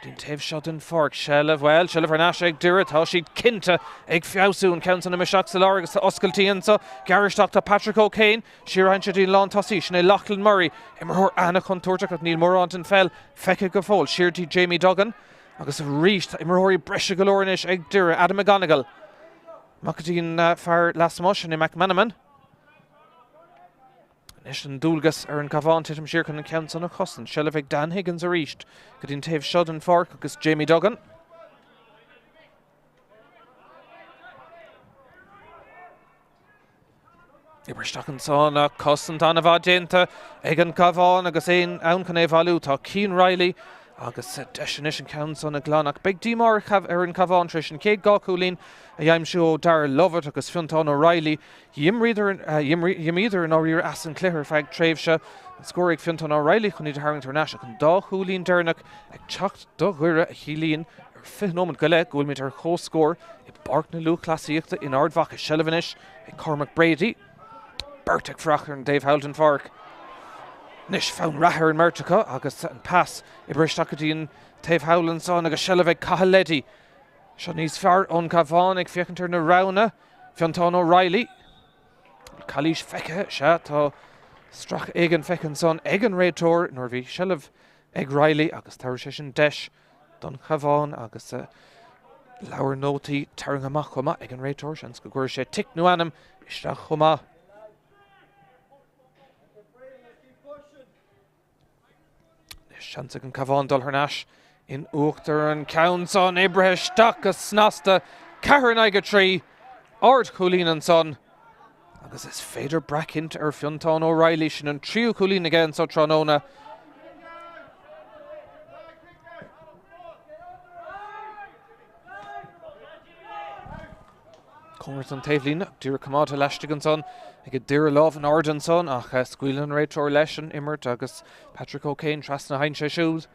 Dtí'n taobh seo den pháirc. Seilbh, bhuel, seilbh thar n-ais ag Doire. Tá siad cinnte ag feabhsú an ceann san imithe isteach sa lár agus tá oscailtí anso. Gearr isteach tá Patrick O'Kane. Siar a théann sé dtí an lántosaí. Sin é Loughlin Murray. Imreoir an-chontúirteach ach níl mórán den pheil feicthe go fóill. Siar dtí Jamie Duggan. Agus arís, tá imreoirí breise go leor anois ag Doire. Adam McGonigle. Amach go dtí an fear lasmuigh, sin é McManamon. Anois an dualgas ar an gCabhán titim siar chun an ceann san a chosaint. Seilbh ag Dan Higgins arís go dtí an taobh seo den pháirc agus Jamie Duggan. Oibrithe isteach ansan ach cosaint an-mhaith déanta ag an gCabhán agus é ann chun é a bhailiú. Tá Cian Reilly agus deis anois an ceann san a ghlanadh ach beidh díomá ar an Chabhán tar éis an chéad 2 chúilín a aimsiú ó Darragh Lovett agus Fiontán O'Reilly. D'imríodar i ndáiríre as an cluiche ar feadh tréimhse. An scór ag Fiontán O'Reilly chun iad a tharraingt thar n-ais ach an dá chúilín deireanach ag teacht do Dhoire a chiallaíonn ar 20 nóiméad go leith go bhfuilimid ar comhscór i bPáirc na Lúthchleasaíochta in Ard Mhacha. Seilbh anois ag Cormac Brady. Beirt ag fuireach ar an dtaobh thall den pháirc. Anois fonn reatha ar an mbeirt acu agus an pas oibrithe isteach go dtí an taobh thall ansan agus seilbh ag Cathal Leddy. Seo níos fearr ón gCabhán ag féachaint ar na roghanna. Fiontán O'Reilly. Calaois feicthe, sea, tá stracadh éigin feicthe ansan ag an réiteoir nuair a bhí seilbh ag Reilly agus tabharfaidh sé sin deis don Chabhán agus leabhar nótaí tarraingthe amach chomh maith ag an réiteoir, seans go gcuirfidh sé tic nó ainm isteach chomh maith. Seans ag an Cabhán dul thar n-ais in uachtar an ceann san oibrithe isteach go snasta 4 in aghaidh 3 ardchúilín ansan agus is féidir breac-hint ar Fiontán O'Reilly sin an tríú cúilín aige anso tráthnóna. Cóngarach don taobhlíne, díreach coimeádta laistigh ansan ag Doire lámh in airde ansan ach scaoileann an réiteoir leis an imirt agus Patrick O'Kane trasna a théann sé siúd.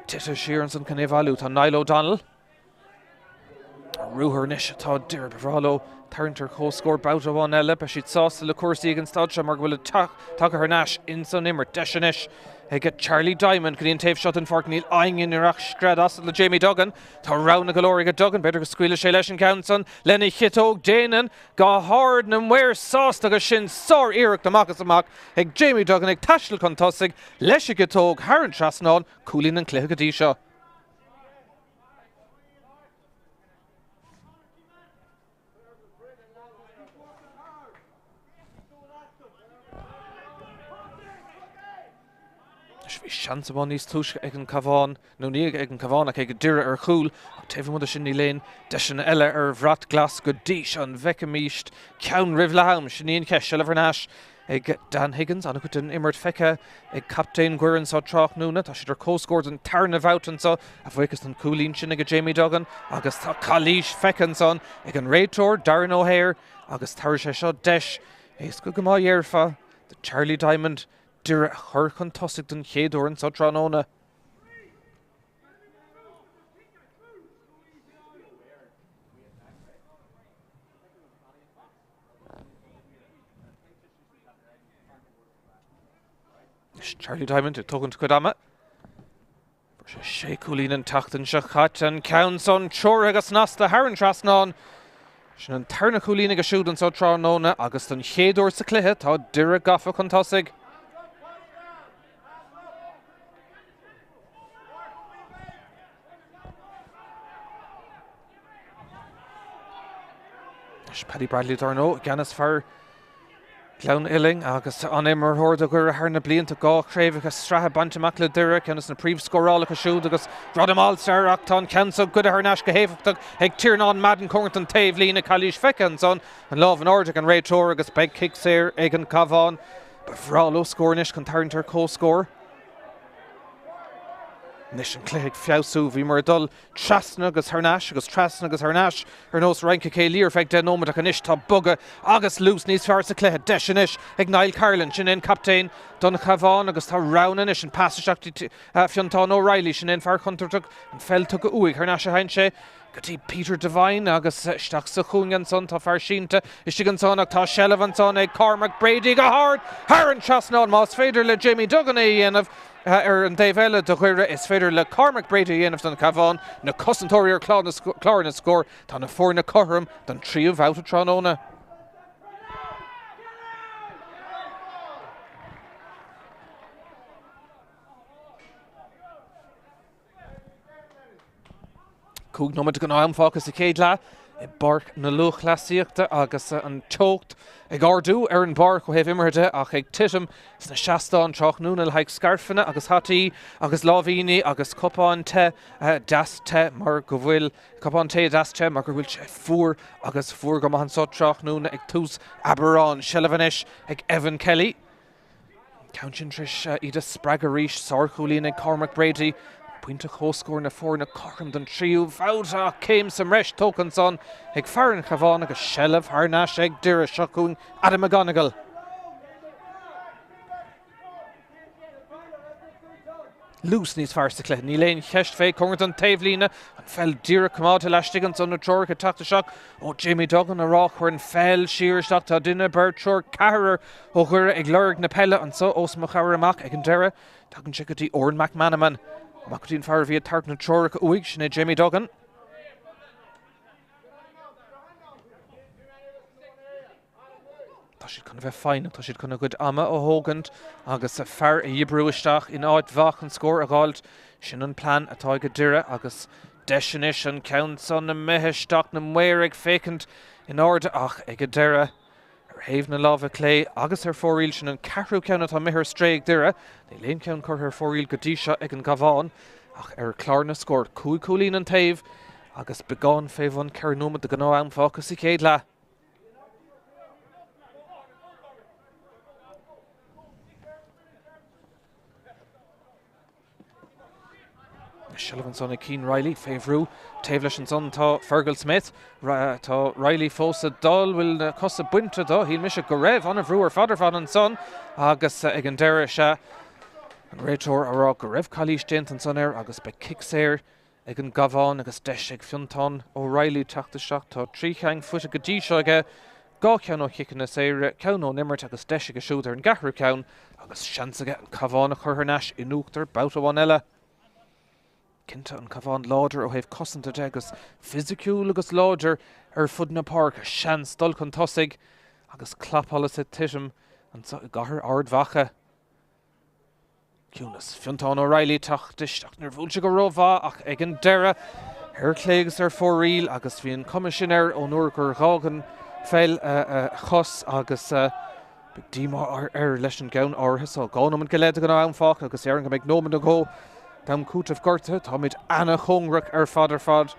Tite siar ansan chun é a bhailiú tá Niall O'Donnell. Ruathar anois atá Doire. Ba bhreá leo tarraingt ar comhscór babhta amháin eile. Beidh siad sásta le cúrsaí ag an staid seo mar go bhfuil tagtha thar n-ais ins an imirt. Deis anois ag Charlie Diamond go dtí an taobh seo den pháirc. Níl éinne ach scread as le Jamie Duggan. Tá roghanna go leor ag Duggan. B'fhéidir go scaoilfidh sé leis an gceann san lena chiotóg. Déanann go hard na maoir sásta agus sin sár-iarracht amach is amach ag Jamie Duggan ag taisteal chun tosaigh leis an gciotóg thar an trasnán. Cúilín an chluiche go dtí seo. Bhí Seans amháin níos túisce ag an Cabhán, nó ní ag an Cabhán ach ag Doire ar chúl, ach taobh amuigh de sin níl aon deiseanna eile ar bhrat glas go dtí seo. An bhfeicfimíst ceann roimh leath am? Sin í an cheist. Seilbh thar n-ais ag Dan Higgins. An-chuid den imirt feicthe ag captaen Dhoire anso tráthnóna. Tá siad ar comhscór don tarna bhabhta anso, a bhuíochas don chúilín sin ag Jamie Duggan agus tá calaois feicthe ansan ag an réiteoir Darren O'Hare agus tabharfaidh sé seo deis éasca go maith dhéarfá do Charlie Diamond Doire a chur chun tosaigh don chéad uair anso tráthnóna. Charlie Diamond ag tógaint a chuid ama. Fuair sé sé chúilín an tseachtain seo caite, an ceann san treoraithe go snasta thar an trasnán. Sin an tarna cúilín aige siúd anso tráthnóna agus don chéad uair sa chluiche tá Doire gafa chun tosaigh. Anois Paddy Bradley dar ndóigh i gceannas fear Ghleann Uilinn agus an-imreoir do Dhoire thar na blianta, 2 chraobhacha sraithe bainte amach le Doire, ceann de na príomhscórálacha siúd agus gradam All-Star ach tá an ceann seo goidte thar n-ais go héifeachtach ag Tiarnán Madden cóngarach don taobhlíne, calaois feicthe ansan, an lámh in airde ag an réiteoir agus beidh cic saor ag an Cabhán. Ba bhreá leo scór anois chun tarraingt ar comhscór. Anois an cluiche ag feabhsú, bhíomar ag dul trasna agus thar n-ais agus trasna agus thar n-ais ar nós rince céilí ar feadh 10 nóiméad ach anois tá bogadh agus luas níos fearr sa chluiche. Deis anois ag Niall Carolan, sin é an captaen don Chabhán agus tá roghanna anois, an pas isteach go dtí Fiontán O'Reilly, sin é an fear contúirteach, an pheil tugtha uaidh, thar n-ais a théann sé go dtí Peter Devine agus isteach sa chúinne ansan tá fear sínte istigh ansan ach tá seilbh ansan ag Cormac Brady go hard thar an trasnán. Más féidir le Jamie Duggan é a dhéanamh ar an dtaobh eile do Dhoire, is féidir le Cormac Brady a dhéanamh don Chabhán. Na cosantóirí ar chlár na scór, tá na foirne cothrom don tríú bhabhta tráthnóna. 5 nóiméad den am fágtha sa chéad leath i bPáirc na Lúthchleasaíochta agus an teocht ag ardú ar an bpáirc ó thaobh imeartha de ach ag titim sna seastáin tráthnóna le haghaidh scairfeanna agus hataí agus láimhíní agus cupáin te deas te mar go bhfuil cupán tae deas te mar go bhfuil sé fuar agus fuar go maith anso tráthnóna ag tús Aibreáin. Seilbh anois ag Evan Kelly. Ceann sin tar éis iad a spreagadh arís. Sárchúilín ag Cormac Brady. Pointe comhscóir na foirne cothrom don tríú bhabhta ach céim sa mbreis tógtha ansan ag fear an Chabháin agus seilbh thar n-ais ag Doire. Seo chugainn Adam McGonigle. Luas níos fearr sa chluiche, níl aon cheist fé. Cóngarach don taobhlíne, an pheil díreach coimeádta laistigh ansan, na treoracha ag teacht isteach ó Jamie Duggan a rá cuir an pheil siar isteach. Tá duine, beirt, triúr, ceathrar ó Dhoire ag lorg na peile anso os mo chomhair amach ag an deireadh. Tagann sé go dtí Odhrán McManamon. Amach go dtí an fear a bhí ag tabhairt na treoracha uaidh, sin é Jamie Duggan. Tá siad chun a bheith foighneach, tá siad chun a gcuid ama a thógaint agus fear a dhíbriú isteach in áit mhaith chun scór a dh'fháilt. Sin an plean atá ag Doire agus deis anois an ceann san imithe isteach, na maoir ag féachaint in airde ach ag an deireadh, ar thaobh na láimhe clé agus ar fóraoil, sin an ceathrú ceann atá imithe ar strae ag Doire. Níl aon cheann curtha ar fóraoil go dtí seo ag an gCabhán ach ar chlár na scór, 5 chúilín an taobh agus beagán fé bhun 4 nóiméad de ghnáth-am fágtha sa chéad leath. Seilbh ansan ag Cian Reilly fé bhrú. Taobh leis ansan tá Fergal Smith. Tá Reilly fós ag dul. Bhfuil na cosa bainte do? Shíl mise go raibh. An-bhrú ar fad ar fad ansan agus ag an deireadh sea an réiteoir a rá go raibh calaois déanta ansan air agus beidh cic saor ag an gCabhán agus deis ag Fiontán O'Reilly teacht isteach. Tá 3 cheann faighte go dtí seo aige, 2 cheann ó chiceanna saora, ceann ón imirt agus deis aige siúd ar an gceathrú ceann agus seans aige an Cabhán a chur thar n-ais in uachtar babhta amháin eile. Cinnte an Cabhán láidir ó thaobh cosanta de agus fisiciúil agus láidir ar fud na páirce. Seans dul chun tosaigh agus clapsholas ag titim anseo i gcathair Ard Mhacha. Ciúnas. Fiontán O'Reilly teacht isteach. Níor bhuail sé go rómhaith ach ag an deireadh, ar chlé agus ar fóraoil agus bhí an cuma sin air ón uair gur dh'fhág an pheil a chos agus Beidh díomá air leis an gceann áirithe so. 2 nóiméad go leith den am fágtha agus déarfainn go mbeidh nóiméad nó dhó d'am cúitimh gortaithe. Táimid ana-chóngarach ar fad ar fad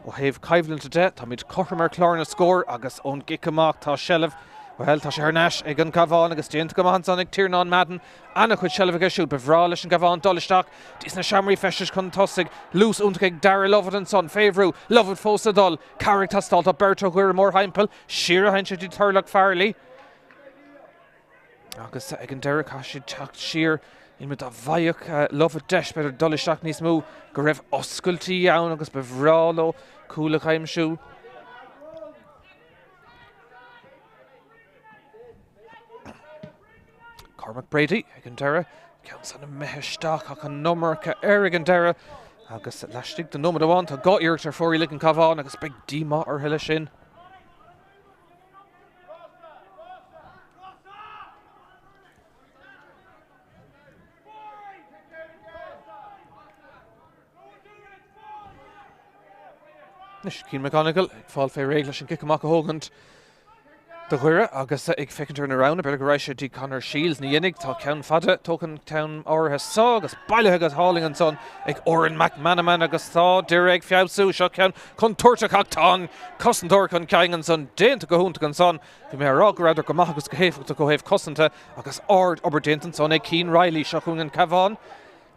ó thaobh coimhlinte de. Táimid cothrom ar chlár na scór agus ón gcic amach tá seilbh, bhuel, tá sé thar n-ais ag an gCabhán agus déanta go maith ansan ag Tiarnán Madden. Ana-chuid seilbh aige siúd. Ba bhreá leis an gCabhán dul isteach dtí sna seomraí feistis chun tosaigh. Luas iontach ag Darragh Lovett ansan fé bhrú. Lovett fós ag dul. Cabhair ag teastáil. Tá beirt ó Dhoire mórthimpeall. Siar a théann sé dtí Turlough Farrelly agus ag an deireadh caithfidh siad teacht siar. Níl mé dá bhfaigheadh Lovett deis b'fhéidir dul isteach níos mó go raibh oscailtí ann agus ba bhreá leo cúl a aimsiú. Cormac Brady ag an deireadh, ceann san imithe isteach ach an iomarca air ag an deireadh agus laistigh de nóiméad amháin tá 2 iarracht ar fóraoil ag an Cabhán agus beidh díomá orthu leis sin. Anois Cian McGonigle ag fáil fé réidh leis an gcic amach a thógaint do Dhoire agus ag féachaint ar na roghanna, b'fhéidir go raghadh sé dtí Conor Shields. Ní dhéanfaidh, tá ceann fada tógtha an ceann áirithe so agus bailithe go hálainn ansan ag Odhrán McManamon agus tá Doire ag feabhsú. Seo ceann contúirteach ach tá an cosantóir chun cinn ansan déanta go hiontach ansan. Bhí mé ag rá go rabhadar go maith agus go héifeachtach ó thaobh cosanta agus ard obair déanta ansan ag Cian Reilly. Seo chugainn an Cabhán.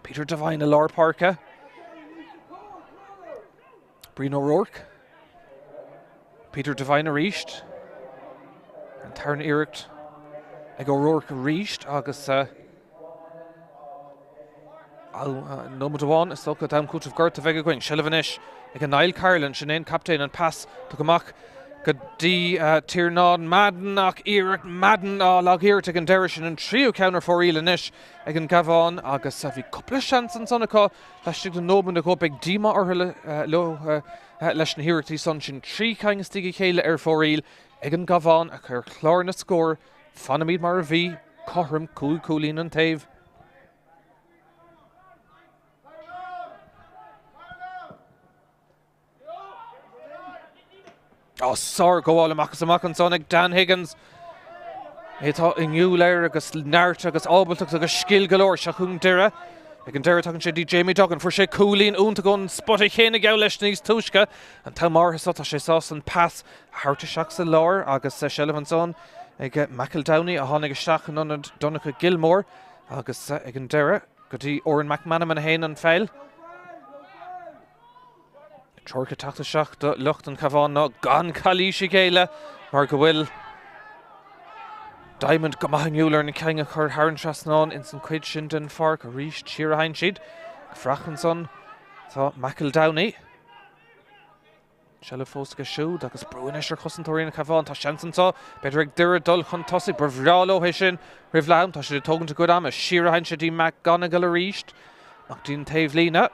Peter Devine i lár páirce. Brian O'Rourke. Peter Devine arís. An tarna iarracht ag O'Rourke arís agus nóiméad amháin is dócha d'am cúitimh gortaithe a bheidh againn. Seilbh anois ag Niall Carolan, sin é an captaen, an pas tugtha amach go dtí Tiarnán Madden ach iarracht Madden á lag-iarracht ag an deireadh sin an tríú ceann ar fóraoil anois ag an gCabhán agus bhí cúpla seans ansan acu Laistigh de nóiméad nó dhó beidh díomá orthu leo leis na hiarrachtaí san. Sin 3 cinn istigh a chéile ar fóraoil ag an gCabhán ach ar chlár na scór fanaimid mar a bhí, cothrom, 5 chúilín an taobh. Á, sárghabháil amach is amach ansan ag Dan Higgins. É atá inniúil air agus neart agus ábaltacht agus scil go leor. Seo chugainn Doire. Ag an deireadh tagann sé dtí Jamie Duggan. Fuair sé cúilín iontach ón spota chéanna geall leis níos túisce. An t-am áirithe seo tá sé sásta an pas a thabhairt isteach sa lár agus seilbh ansan ag McEldowney a tháinig isteach in ionad Donncha Gilmore agus ag an deireadh go dtí Odhrán McManamon a théann an pheil. Treoir ag teacht isteach do lucht an Chabháin ná gan calaois a ghéilleadh mar go bhfuil Diamond go maith inniúil ar na cinn a chur thar an trasnán ins an chuid sin den pháirc. Arís siar a théann siad. Ag fuireach ansan tá McEldowney. Seilbh fós aige siúd agus brú anois ar chosantóirí an Chabháin. Tá seans anseo, b'fhéidir ag Doire dul chun tosaigh. Ba bhreá leo é sin roimh leath am. Tá siad ag tógaint a gcuid ama. Siar a théann sé dtí McGonigle arís. Amach dtí an taobhlíne.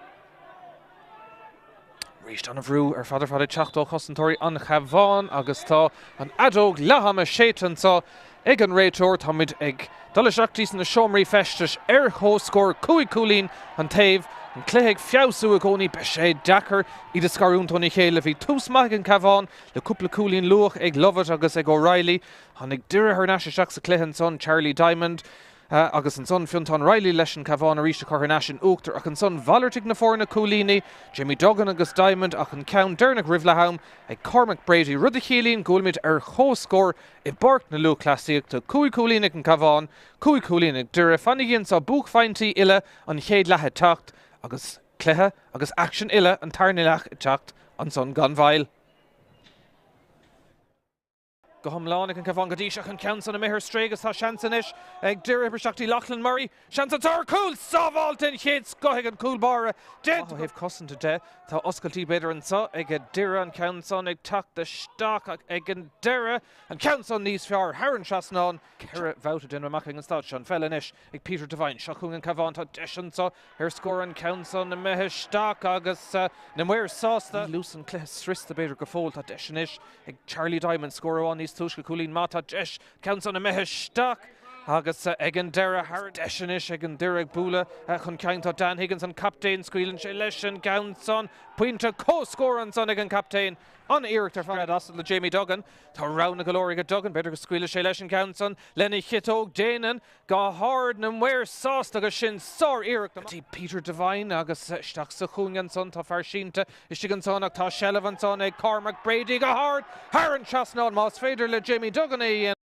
Arís an-bhrú ar fad ar fad ag teacht ó chosantóirí an Chabháin agus tá an fheadóg leath-ama séidte anseo ag an réiteoir. Táimid ag dul isteach dtí sna seomraí feistis ar chomhscór 5 cúilín an taobh. An cluiche ag feabhsú i gcónaí. Beidh sé deacair iad a scarúint óna chéile. Bhí tús maith ag an Cabhán le cúpla cúilín luath ag Lovett agus ag O'Reilly. Tháinig Doire thar n-ais isteach sa chluiche ansan, Charlie Diamond. Agus ansan Fiontán Reilly leis an Cabhán arís a chur thar n-ais in uachtar ach ansan mhalartaigh na foirne cúilíní, Jamie Duggan agus Diamond ach an ceann deireanach roimh leath am ag Cormac Brady, rud a chiallaíonn go bhfuilimid ar chomhscór i bPáirc na Lúthchleasaíochta, 5 chúilín ag an Cabhán, 5 chúilín ag Doire. Fanaigí anseo, buaicphointí uile an chéad leath ag teacht agus cluiche agus aicsean uile an tarna leath ag teacht ansan gan mhoill. Go hiomlán ag an Cabhán go dtí seo ach an ceann san imithe ar strae agus tá seans anois ag Doire oibriú isteach dtí Loughlin Murray. Seans anseo ar chúl! Sábháilte den chéad scoth ag an cúl báire. Déanta ó thaobh cosanta de. Tá oscailtí b'fhéidir anseo ag Doire an ceann san ag teacht isteach ach ag an deireadh an ceann san níos fearr thar an trasnán. 4 bhabhta déanta amach ag an staid seo. An pheil anois ag Peter Devine. Seo chugainn an Cabhán. Tá deis anseo ar scór an ceann san imithe isteach agus na maoir sásta. Níl luas an chluiche scriosta b'fhéidir go fóill. Tá deis anois ag Charlie Diamond, scór amháin níos túisce, cúilín maith, tá deis, ceann san imithe isteach Agus ag an deireadh, thar deis anois ag an Doire ag bualadh chun cinn tá Dan Higgins, an captaen, scaoileann sé leis an gceann san. Pointe comhscóir ansan ag an gcaptaen. An-iarracht ar fad as le Jamie Duggan. Tá roghanna go leor aige Duggan, b'fhéidir go scaoilfidh sé leis an gceann san lena chiotóg. Déanann go hard, na maoir sásta agus sin sár-iarracht go dtí Peter Devine agus isteach sa chúinne ansan tá fear sínte istigh ansan ach tá seilbh ansan ag Cormac Brady go hard thar an trasnán. Más féidir le Jamie Duggan é a dhéanamh.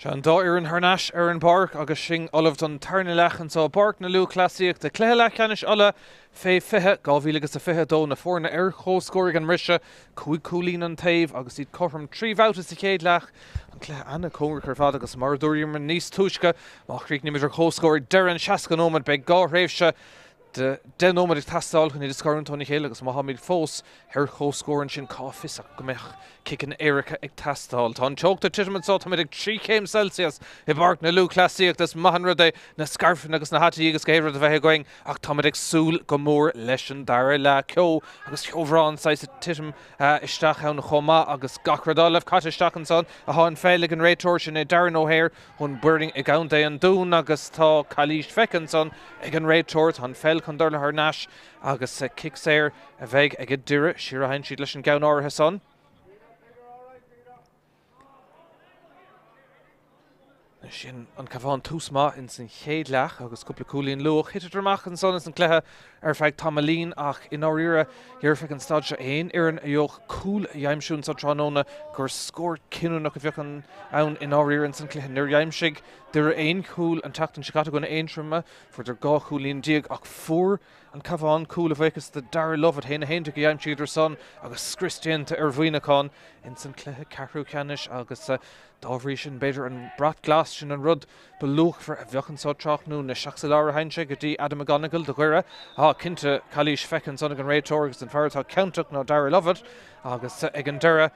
Sea, an dá fhoireann thar n-ais ar an bpáirc agus sinn ullamh don tarna leath anseo i bPáirc na Lúthchleasaíochta. Cluiche leathcheannais Uladh fé 20, 2022, na foirne ar comhscór ag an mbriseadh, 5 chúilín an taobh agus iad cothrom 3 bhabhta sa chéad leath. An cluiche an-chóngarach ar fad agus mar a dúramar níos túisce, má chríochnaímid ar comhscór ag deireadh an 60 nóiméad beidh 2 thréimhse de 10 nóiméad ag teastáil chun iad a scarúint óna chéile agus má tháimid fós ar comhscór ansin cá bhfios ach go mbeadh ciceanna éirice ag teastáil. Tá an teocht ag titim anseo, táimid ag 3 chéim Celsius i bPáirc na Lúthchleasaíochta. Is maith an rud é na scairfeanna agus na hataí agus gach aon rud a bheith againn ach táimid ag súil go mór leis an dara leath. Ceo agus ceobhrán saghas ag titim isteach ann chomh maith agus gach rud á leamh caite isteach ansan. Tá an pheil ag an réiteoir, sin é Darren O'Hare. Ón Bhoirinn i gContae an Dúin agus tá calaois feicthe ansan ag an réiteoir. Tá an pheil chun dul thar n-ais agus cic saor a bheidh ag Doire. Siar a théann siad leis an gceann áirithe san. Sin an Cabhán tús maith ins an chéad leath agus cúpla cúilín luath. Thiteadar amach ansan ins an cluiche ar feadh tamaillín ach i ndáiríre déarfá ag an staid seo aon fhoireann a gheobhadh cúl a aimsiú anso tráthnóna gur scór cinniúnach a bheadh ann i ndáiríre ins an cluiche. Níor aimsigh Doire aon chúl an tseachtain seo caite i gcoinne Aontroma, fuaireadar 12 chúilín ach fuair an Cabhán cúl a bhuíochas do Darragh Lovett, 1-11 a d'aimsíodar san agus scrios déanta ar Mhuineachán ins an cluiche ceathrú ceannais agus dá bhrí sin b'fhéidir an brat glas sin an rud ba luachmhaire a bheadh anso tráthnóna. Isteach sa lár a théann sé go dtí Adam McGonigle do Dhoire. Tá, cinnte, calaois feicthe ansan ag an réiteoir agus an fear atá ciontach ná Darragh Lovett agus ag an deireadh,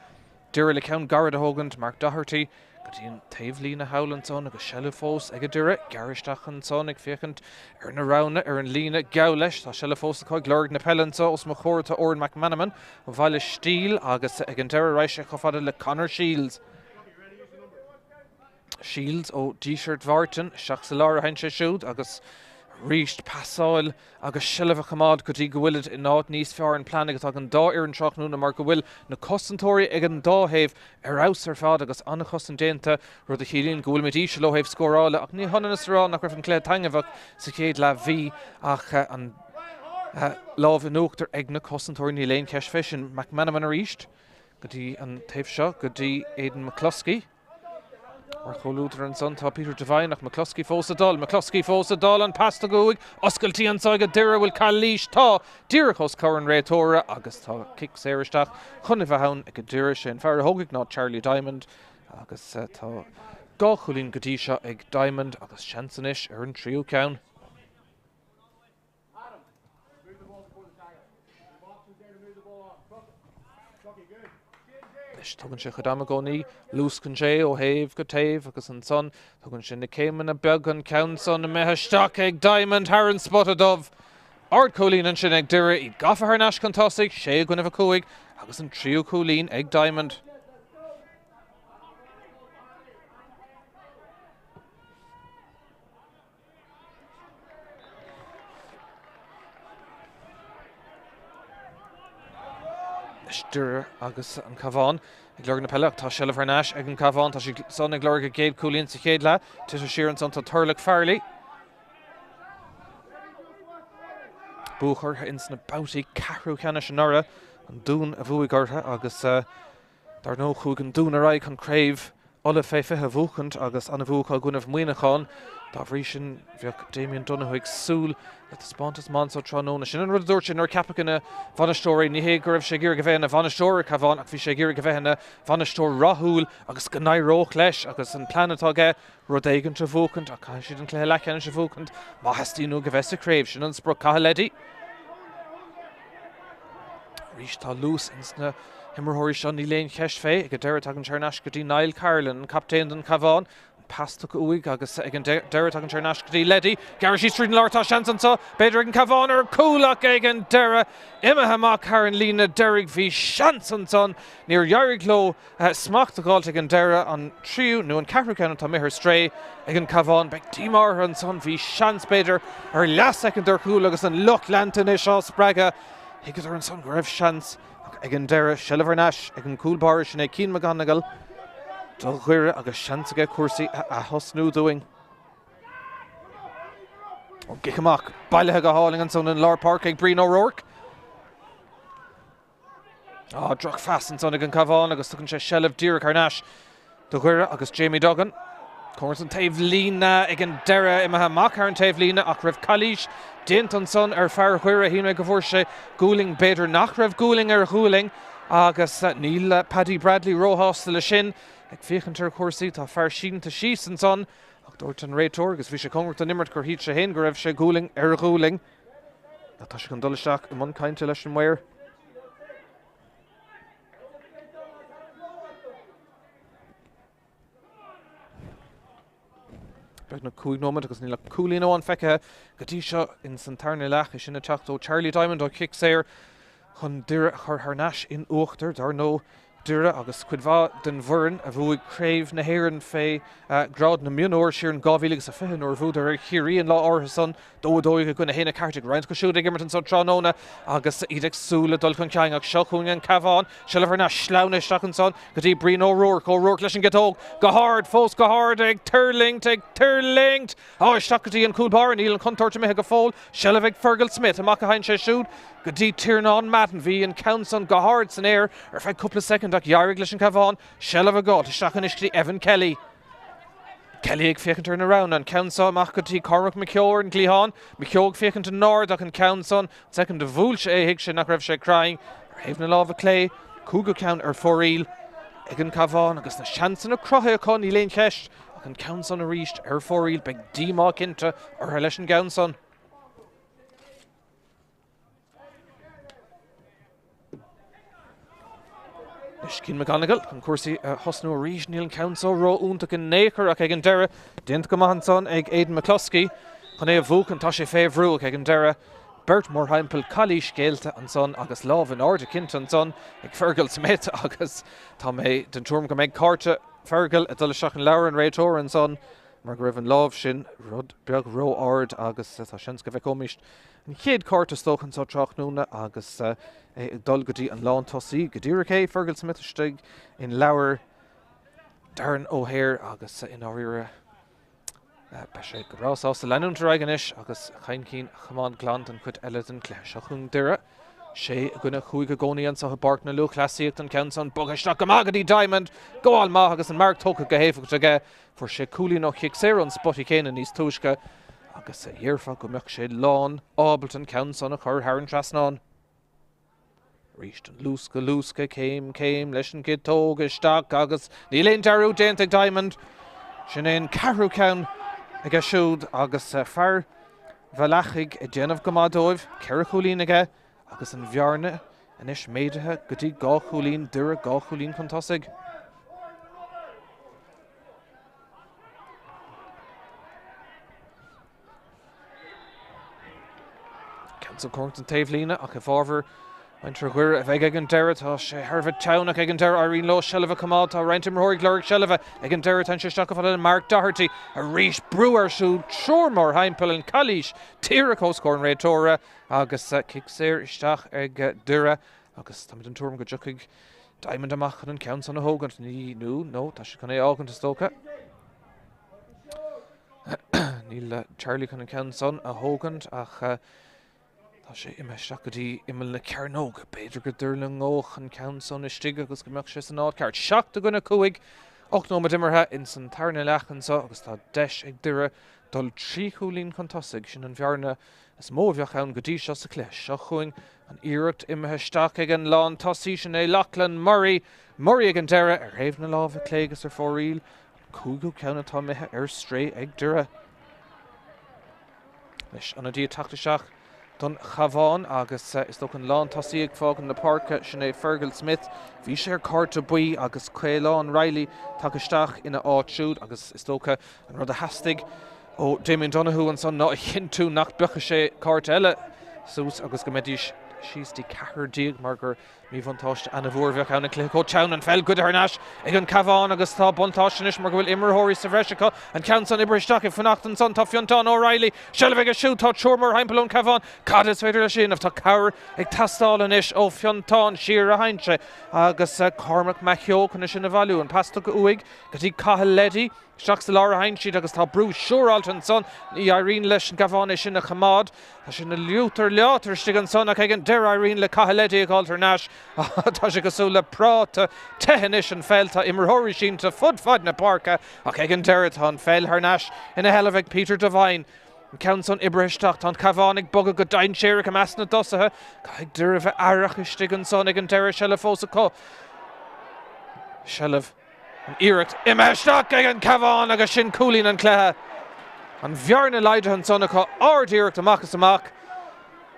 Doire le ceann gairid a thógaint, Mark Doherty go dtí an taobhlíne thall ansan agus seilbh fós ag Doire. Gearradh isteach ansan ag féachaint ar na roghanna ar an líne. Geall leis, tá seilbh fós acu ag lorg na peile anso. Os mo chomhair tá Odhrán McManamon ó Bhaile Stíl agus ag an deireadh raghaidh sé chomh fada le Conor Shields. Shields ó Dhíseart Mhártain, isteach sa lár a théann sé siúd agus arís pasáil agus seilbh a choimeád go dtí go bhfuilid in áit níos fearr. An plean atá ag an dá fhoireann tráthnóna mar go bhfuil na cosantóirí ag an dá thaobh ar fheabhas ar fad agus an-chosaint déanta, rud a chiallaíonn go bhfuilimid íseal ó thaobh scórála ach ní hionann is a rá nach raibh an cluiche taitneamhach sa chéad leath. Bhí ach an lámh in uachtar ag na cosantóirí, níl aon cheist fé sin. McManamon arís go dtí an taobh seo go dtí Aidan McCluskey. Mar chomhluadar ansan tá Peter Devine ach McCluskey fós ag dul, McCluskey fós ag dul, an pas tugtha uaidh, oscailtí anso ag Doire, bhfuil calaois? Tá! Díreach os comhair an réiteora agus tá cic saor isteach chun a bheith ann ag Doire. Sé an fear a thógfaidh ná Charlie Diamond agus tá 2 chúilín go dtí seo ag Diamond agus seans anois ar an tríú ceann. Anois tugann sé a chuid ama i gcónaí, luascann sé ó thaobh go taobh agus ansan tugann sé na céimeanna beaga an ceann san imithe isteach ag Diamond thar an spota dubh. Ardchúilín ansin ag Doire, iad gafa thar n-ais chun tosaigh, 6 i gcoinnibh 5 agus an tríú cúilín ag Diamond. Anois Doire agus an Cabhán ag lorg na peile ach tá seilbh thar n-ais ag an Cabhán. Tá siad san ag lorg a gcéad cúilín sa chéad leath. Tite siar ansan tá Turlough Farrelly. Buadh orthu ins na babhtaí ceathrú ceannais anuraidh. An Dún a bhuaigh orthu agus Dar ndóigh, chuaigh an Dún ar aghaidh chun craobh Uladh fé 20 a bhuachaint agus an-bhua acu i gcoinnibh Muineachán. Dá bhrí sin, bheadh Damien Donoghue ag súil le taispeántas maith anso tráthnóna. Sin an rud a dúirt sé nuair a ceapadh ina bhainisteoir é. Ní hé go raibh sé ag iarraidh a bheith ina bhainisteoir ar Cabhán ach bhí sé ag iarraidh a bheith ina bhainisteoir rathúil agus go n-éireodh leis agus an plean atá aige rud éigint a bhuachaint ach caithfidh siad an cluiche leathcheannais a bhuachaint má theastaíonn uaidh a bheith sa chraobh. Sin an sprioc. Cathal Leddy. Arís tá luas ins na himreoirí seo, níl aon cheist fé. Ag an deireadh tagann sé thar n-ais go dtí Niall Carolan, an captaen don Chabhán. An pas tugtha uaidh agus ag an deireadh tagann sé thar n-ais go dtí Leddy. Gearradh síos tríd an lár, tá seans anseo, b'fhéidir ag an Cabhán ar chúl ach ag an deireadh imithe amach thar an líne deiridh. Bhí seans ansan, níor d'éirigh leo smacht a dh'fháilt ag an deireadh, an tríú nó an ceathrú ceann atá imithe ar strae ag an Cabhán. Beidh díomá orthu ansan. Bhí seans, b'fhéidir, ar leathshoicind ar chúl agus an lucht leanta anois á spreagadh. Thuigeadar ansan go raibh seans ach ag an deireadh, seilbh thar n-ais ag an gcúl báire, sin é Cian McGonigle do Dhoire agus seans aige cúrsaí a athosnú dúinn. Ón gcic amach, bailithe go hálainn ansan in lár páirce ag Brian O'Rourke. Á, drochphas ansan ag an Cabhán agus tugann sé seilbh díreach thar n-ais do Dhoire agus Jamie Duggan. Cóngarach don taobh líne ag an deireadh, imithe amach thar an taobh líne ach raibh calaois déanta ansan ar fear Dhoire. Shíl mé go bhfuair sé gualainn, b'fhéidir nach raibh gualainn ar ghualainn agus níl Paddy Bradley róshásta leis sin. Ag féachaint ar chúrsaí, tá fear sínte síos ansan ach dúirt an réiteoir, agus bhí sé cóngarach don imirt, gur shíl sé féin go raibh sé gualainn ar ghualainn. Tá sé chun dul isteach i mbun cainte leis an maor. Beagnach 5 nóiméad agus níl ach cúilín amháin feicthe go dtí seo in san tarna leath, é sin ag teacht ó Charlie Diamond ó chic saor chun Doire a chur thar n-ais in uachtar. Dar ndóigh, Doire agus cuid mhaith den bhfoireann a bhuaigh Craobh na hÉireann fé ghrád na mionúr siar in 2020 nuair a bhuadar ar Chiarraí an lá áirithe san, 2, 12 i gcoinne 1, 14. Roinnt acu siúd ag imirt anso tráthnóna agus iad ag súil le dul chun cinn ach seo chugainn an Cabhán, seilbh thar n-ais, sleamhnaithe isteach ansan go dtí Brian O'Rourke, O'Rourke leis an gciotóg go hard, fós go hard, ag tuirlingt, ag tuirlingt! Á, isteach go dtí an cúl báire, níl an chontúirt imithe go fóill, seilbh ag Fergal Smith, amach a théann sé siúd go dtí Tiarnán Madden. Bhí an ceann san go hard san aer ar feadh cúpla soicind ach d'éirigh leis an Cabhán seilbh a fháilt, isteach anois go dtí Evan Kelly. Kelly ag féachaint ar na roghanna, an ceann seo amach go dtí Cormac McKeogh ar an gcliathán, McKeogh ag féachaint in ard ach an ceann san, an soicind a bhuail sé é thuig sé nach raibh sé cruinn. Ar thaobh na láimhe clé, cúigiú ceann ar fóraoil ag an Cabhán agus na seansanna cruthaithe acu, níl aon cheist, ach an ceann san arís ar fóraoil, beidh díomá cinnte orthu leis an gceann san. Anois Cian McGonigle chun cúrsaí a thosnú arís. Níl an ceann seo ró-iontach in aon chor ach ag an deireadh, déanta go maith ansan ag Aidan McCluskey chun é a bhuachan. Tá sé fé bhrú ach ag an deireadh, beirt mórthimpeall, calaois géillte ansan agus lámh in airde cinnte ansan ag Fergal Smith agus tá mé den tuairim go mbeidh cárta Fergal ag dul isteach in leabhar an réiteora ansan mar go raibh an lámh sin rud beag ró-ard agus tá seans go bhfeicfimist An chéad chárta is dócha anseo tráthnóna agus é ag dul go dtí an lántosaí go díreach é, Fergal Smith istigh in leabhar Darren O'Hare agus i ndáiríre beidh sé go breá sásta leanúint ar aghaidh anois agus a chaincín a choimeád glan don chuid eile den chluiche. Seo chugainn Doire. 6 i gcoinne 5 i gcónaí anseo i bPáirc na Lúthchleasaíochta an ceann san bogtha isteach go maith go dtí Diamond. Gabháil maith agus an marc tógtha go héifeachtach aige. Fuair sé cúilín ó chic saor ón spota céanna níos túisce agus dhéarfá go mbeadh sé lán ábalta an ceann san a chur thar an trasnán. Arís an luascadh, luascadh, céim, céim leis an gciotóg isteach agus níl aon dearúd déanta ag Diamond. Sin é an ceathrú ceann aige siúd agus fear Bheal Achaidh ag déanamh go maith dóibh, 4 chúilín aige agus an bhearna anois méadaithe go dtí 2 chúilín, Doire 2 chúilín chun tosaigh. Ceann san cóngarach don taobhlíne ach i bhfabhar mhuintir Dhoire a bheidh ag an deireadh. Tá sé thar a bheith teann ach ag an deireadh éiríonn leo seilbh a choimeád. Tá roinnt imreoirí ag lorg seilbhe ag an deireadh. Téann sé isteach chomh fada le Mark Doherty. Arís brú air siúd, triúr mórthimpeall an calaois díreach os comhair an réiteora agus cic saor isteach ag Doire agus táimid den tuairim go dtiocfaidh Diamond amach chun an ceann san a thógaint. Ní, nó, nó, tá sé chun é a fhágaint is dócha. Níl Charlie chun an ceann san a thógaint ach tá sé imithe isteach go dtí imeall na cearnóga. B'fhéidir go dtuirlingeodh an ceann san istigh agus go mbeadh sé san áit ceart. 7 i gcoinne 5, 8 nóiméad imeartha ins an tarna leath anseo agus tá deis ag Doire dul 3 chúilín chun tosaigh. Sin an bhearna is mó a bheadh ann go dtí seo sa chluiche. Seo chugainn An iarracht imithe isteach ag an lántosaí, sin é Lochlann Murray. Murray ag an deireadh, ar thaobh na láimhe clé agus ar fóraoil. An cúigiú ceann atá imithe ar strae ag Doire. Anois ionadaí ag teacht isteach don Chabhán agus is dócha an lántosaí ag fágaint na páirce, sin é Fergal Smith. Bhí sé ar cárta buí agus Caolán Reilly tagtha isteach ina áit siúd agus is dócha an rud a theastaigh ó Damien Donoghue ansan ná a chinntiú nach bpiocfadh sé cárta eile suas agus go mbeidís síos dtí 14 mar gur míbhuntáiste ana-mhór a bheadh ann i gcluiche chomh teann. An pheil goidte thar n-ais ag an Cabhán agus tá buntáiste anois mar go bhfuil imreoirí sa bhreis acu. An ceann san oibrithe isteach ag fanacht ansan tá Fiontán O'Reilly. Seilbh aige siúd, tá triúr mórthimpeall ón Cabhán. Cad is féidir leis a dhéanamh? Tá cabhair ag teastáil anois ó Fiontán. Siar a théann sé agus Cormac McKeogh chun é sin a bhailiú. An pas tugtha uaidh go dtí Cathal Leddy. Isteach sa lár a théann siad agus tá brú siúráilte ansan. Ní éiríonn leis an gCabhán é sin a choimeád. Tá sé ina liútar leátar istigh ansan ach ag an deireadh. deireadh éiríonn le Cathal Eddie a ghabháil thar n-ais. Tá sé cosúil le práta te anois an pheil. Tá imreoirí sínte fud fad na páirce ach ag an deireadh tá an pheil thar n-ais ina sheilbh ag Peter Devine. An ceann san oibrithe isteach. Tá an Cabhán ag bogadh go dainséarach i measc na dtosaithe. Caithfidh Doire bheith aireach istigh ansan ag an deireadh. Seilbh fós acu. Seilbh. An iarracht imithe isteach ag an Cabhán agus sin cúilín an chluiche. An bhearna laghdaithe ansan acu. Ard-iarracht amach is amach.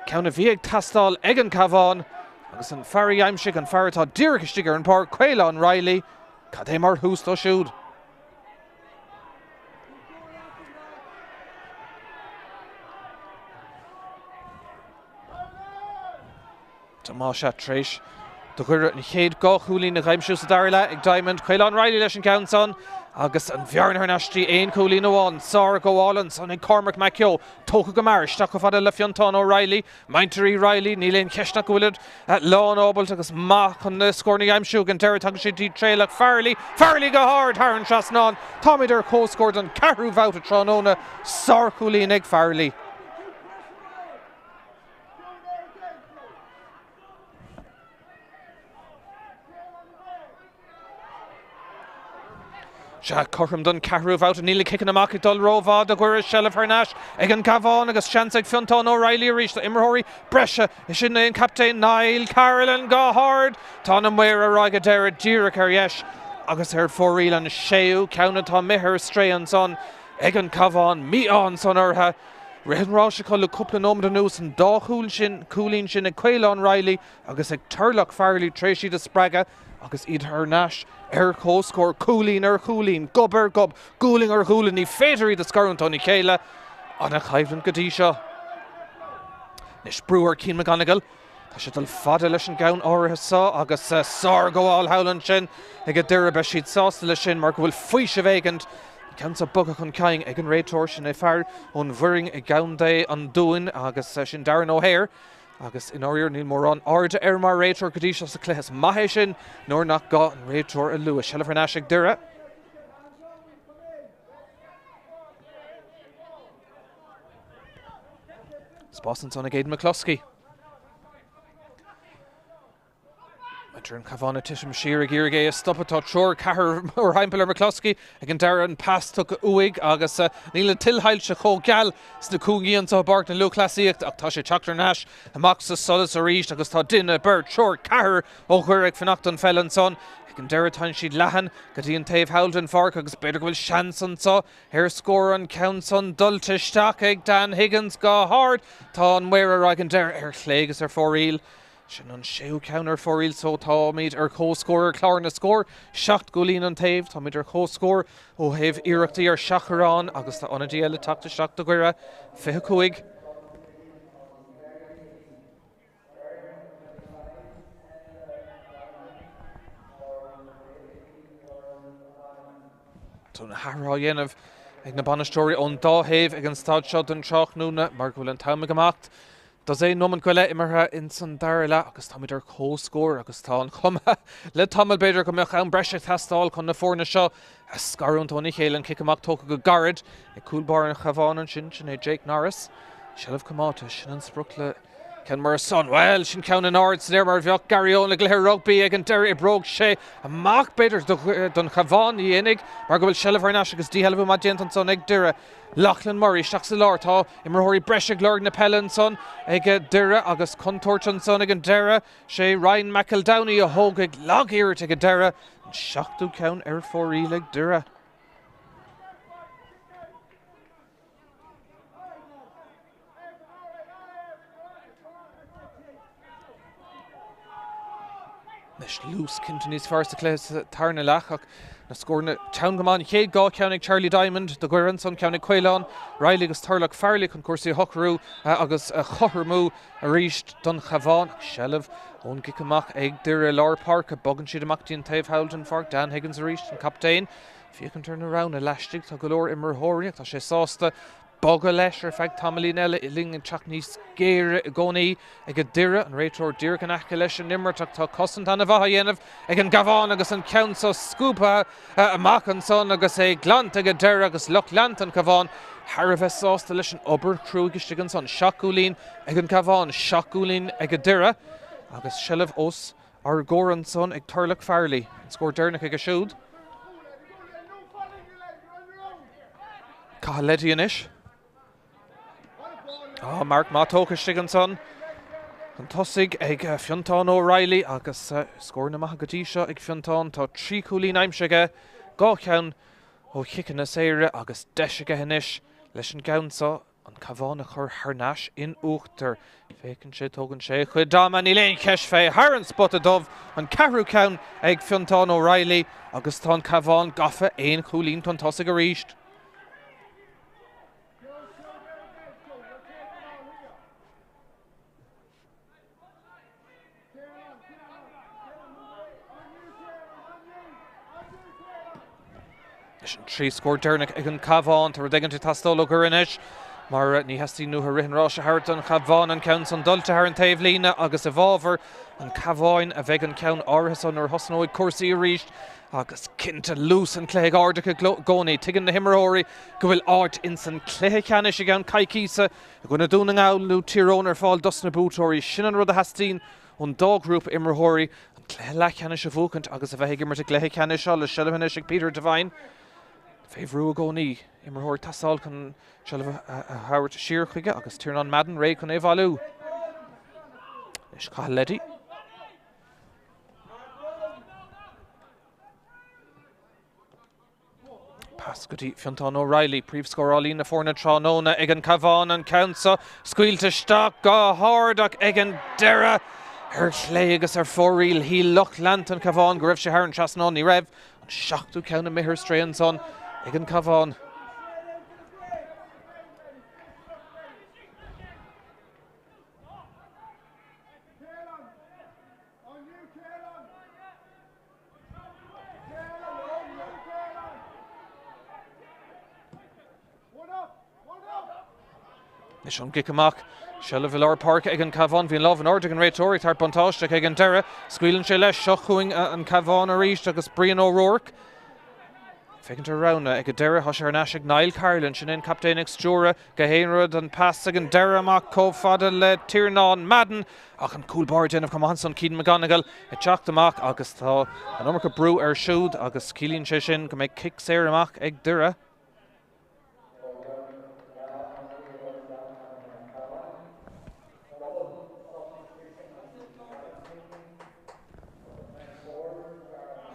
Ceann a bhí ag teastáil ag an Cabhán agus an fear a d'aimsigh, an fear atá díreach istigh ar an bpáirc, Caolán Reilly. Cad é mar thús dó siúd. Más ea, tar éis do Dhoire an chéad dá chúilín a dh'aimsiú sa dara leath ag Diamond, Caolán Reilly leis an gceann san agus an bhearna thar n-ais dtí aon chúilín amháin. Sár-ghabháil ansan ag Cormac Mac Keogh, tógtha go mear isteach chomh fada le Fiontán O'Reilly. Muintir Reilly, níl aon cheist ach go bhfuilid lán ábalta agus maith chun na scóranna a aimsiú. Ag an deireadh tagann sé dtí Traolach Farrelly. Farrelly go hard thar an trasnán. Táimid ar comhscór don ceathrú bhabhta tráthnóna. Sárchúilín ag Farrelly. Sea, cothrom don ceathrú bhabhta. Níl na ciceanna amach ag dul rómhaith do Dhoire. Seilbh thar n-ais ag an gCabhán agus seans ag Fiontán O'Reilly arís. Tá imreoirí breise. Sin é an captaen Niall Carolan go hard. Tá na maoir ar aghaidh ag deireadh díreach ar dheis agus ar fóraoil an séú ceann atá imithe ar strae ansan ag an gCabhán. Mí-ádh ansan orthu. Rith an ráis acu le cúpla nóiméad anuas, an dá chúl sin, cúilín sin ag Caolán Reilly agus ag Turlough Farrelly tar éis iad a spreagadh agus iad thar n-ais ar comhscór, cúilín ar chúilín, gob ar ghob, gualainn ar ghualainn, ní féidir iad a scarúint óna chéile. Ana-choimhlint go dtí seo. Anois brú ar Cian McGonigle. Tá sé ag dul fada leis an gceann áirithe seo agus sárghabháil thall ansin ag Doire. Beidh siad sásta leis sin mar go bhfuil faoiseamh éigin an ceann seo bogtha chun cinn ag an réiteoir. Sin é fear ón Bhoirinn i gContae an Dúin agus sin Darren O'Hare. Agus i ndáiríre níl mórán airde air mar réiteoir go dtí seo sa chluiche. Is maith é sin nuair nach gá an réiteoir a lua. Seilbh thar n-ais ag Doire. Spás ansan ag Aidan McCloskey. Muintir an Chabháin ag titim siar ag iarraidh é a stopadh. Tá triúr, ceathrar mórthimpeall ar McCloskey ag an deireadh an pas tugtha uaidh agus níl na tuilshoilse chomh geal sna cúinní anseo i bPáirc na Lúthchleasaíochta ach tá sé ag teacht thar n-ais amach sa solas arís agus tá duine, beirt, triúr, ceathrar ó Dhoire ag fanacht don pheil ansan. Ag an deireadh téann siad leathan go dtí an taobh thall den pháirc agus b'fhéidir go bhfuil seans anseo Ar scór an ceann san dulta isteach ag Dan Higgins go hard. Tá an maor ar aghaidh an deireadh ar chlé agus ar fóraoil. Sin an séú ceann ar fóraoil so táimid ar comhscór ar chlár na scór. 7 gcúilín an taobh. Táimid ar comhscór ó thaobh iarrachtaí ar seachrán agus tá ionadaí eile ag teacht isteach do Dhoire. 25. Tá na hathruithe á dhéanamh ag na bainisteoirí ón dá thaobh ag an staid seo den tráthnóna mar go bhfuil an t-am ag imeacht. Dosaen nóiméad go leith imeartha ins an dara leath agus táimid ar comhscór agus tá an chuma le tamall b'fhéidir go mbeadh am breise ag teastáil chun na foirne seo a scarúint óna chéile. An cic amach tógtha go gairid ag cúl báire an Chabháin ansin, sin é Jake Norris. Seilbh coimeádta, sin an sprioc le ceann mar san. Bhuel, sin ceann in ard san aer mar a bheadh Gary Owen i gcluiche rugbaí ag an deireadh. Oibreoidh sé amach, b'fhéidir, don Chabhán, ní dhéanfaidh, mar go bhfuil seilbh thar n-ais agus díshealbhú maith déanta ansan ag Doire. Loughlin Murray isteach sa lár. Tá imreoirí breise ag lorg na peile ansan ag Doire agus contúirt ansan ag an deireadh. Sé Ryan McEldowney a thógfaidh lag-iarracht ag an deireadh. An seachtú ceann ar fóraoil ag Doire. Anois luas cinnte níos fearr sa chluiche sa tarna leath ach na scóranna teann go maith. An chéad dá cheann ag Charlie Diamond do Dhoire ansan, ceann ag Caolán Reilly agus Turlough Farrelly chun cúrsaí a shocrú agus a chothromú arís don Chabhán. Seilbh ón gcic amach ag Doire lár páirce. Bogann siad amach dtí an taobh thall den pháirc. Dan Higgins arís, an captaen. Féachaint ar na roghanna laistigh, tá go leor imreoirí ach tá sé sásta. bogadh leis ar feadh tamaillín eile, Uillinn ag teacht níos géire i gcónaí ag Doire, an réiteoir díreach in aice leis an imirt ach tá cosaint an-mhaith á dhéanamh ag an gCabhán agus an ceann so scuabtha amach ansan agus é glanta ag Doire agus lucht leanta an Chabháin thar a bheith sásta leis an obair chruaidh istigh ansan. 7 gcúilín ag an gCabhán, 7 gcúilín ag Doire agus seilbh os ár gcomhair ansan ag Turlough Farrelly, an scór deireanach aige siúd. Cathal Leddy anois. Á, marc maith tógtha istigh ansan. Chun tosaigh ag Fiontán O'Reilly agus scóranna maithe go dtí seo ag Fiontán. Tá 3 chúilín aimsithe aige, 2 cheann ó chiceanna saora agus deis aige anois leis an gceann seo an Cabhán a chur thar n-ais in uachtar. Féachann sé, tógann sé a chuid ama, níl aon cheist fé, thar an spota dubh, an ceathrú ceann ag Fiontán O'Reilly agus tá an Cabhán gafa aon chúilín chun tosaigh arís. Leis an 3 scór deireanach ag an Cabhán, tá rud éigin ag teastáil ó Dhoire anois mar ní theastaíonn uathu rith an ráis a thabhairt don Chabhán, an ceann san dulta thar an taobhlíne agus i bhfabhar an Chabháin a bheidh an ceann áirithe so nuair a thosnóidh cúrsaí arís agus cinnte luas an chluiche ard i gcónaí. Tuigeann na himreoirí go bhfuil áit ins an chluiche ceannais i gceann coicíse I gcoinne Dún na nGall nó Tír Eoghain ar fáil dos na buaiteoirí. Sin an rud a theastaíonn ón dá ghrúpa imreoirí, an cluiche leathcheannais a bhuachaint agus a bheith ag imirt i gcluiche ceannais Uladh. Seilbh anois ag Peter Devine. Fé bhrú i gcónaí. Imreoir ag teastáil chun seilbh a thabhairt siar chuige agus Tiarnán Madden réidh chun é a bhailiú. Anois Cathal Leddy. Pas go dtí Fiontán O'Reilly, príomhscórálaí na foirne tráthnóna ag an Cabhán, an ceann seo scaoilte isteach go hard ach ag an deireadh ar chlé agus ar fóraoil. Shíl lucht leanta an Chabháin go raibh sé thar an trasnán, ní raibh. An seachtú ceann imithe ar strae ansan ag an Cabhán. Anois an gcic amach. Seilbh i lár páirce ag an Cabhán. Bhí an lámh in airde ag an réiteoir ag tabhairt buntáiste ag an deireadh. Scaoileann sé leis. Seo chugainn an Cabhán arís agus Brian O'Rourke. Féachaint ar roghanna ag an deireadh. Tá sé thar n-ais ag Niall Carolan. Sin é an captaen ag stiúradh gach aon rud. An pas ag an deireadh amach chomh fada le Tiarnán Madden. Ach an cúl báire ag déanamh chomh maith ansan, Keaton McGonigle ag teacht amach agus tá an iomarca brú air siúd agus ciallaíonn sé sin go mbeidh cic saor amach ag Doire.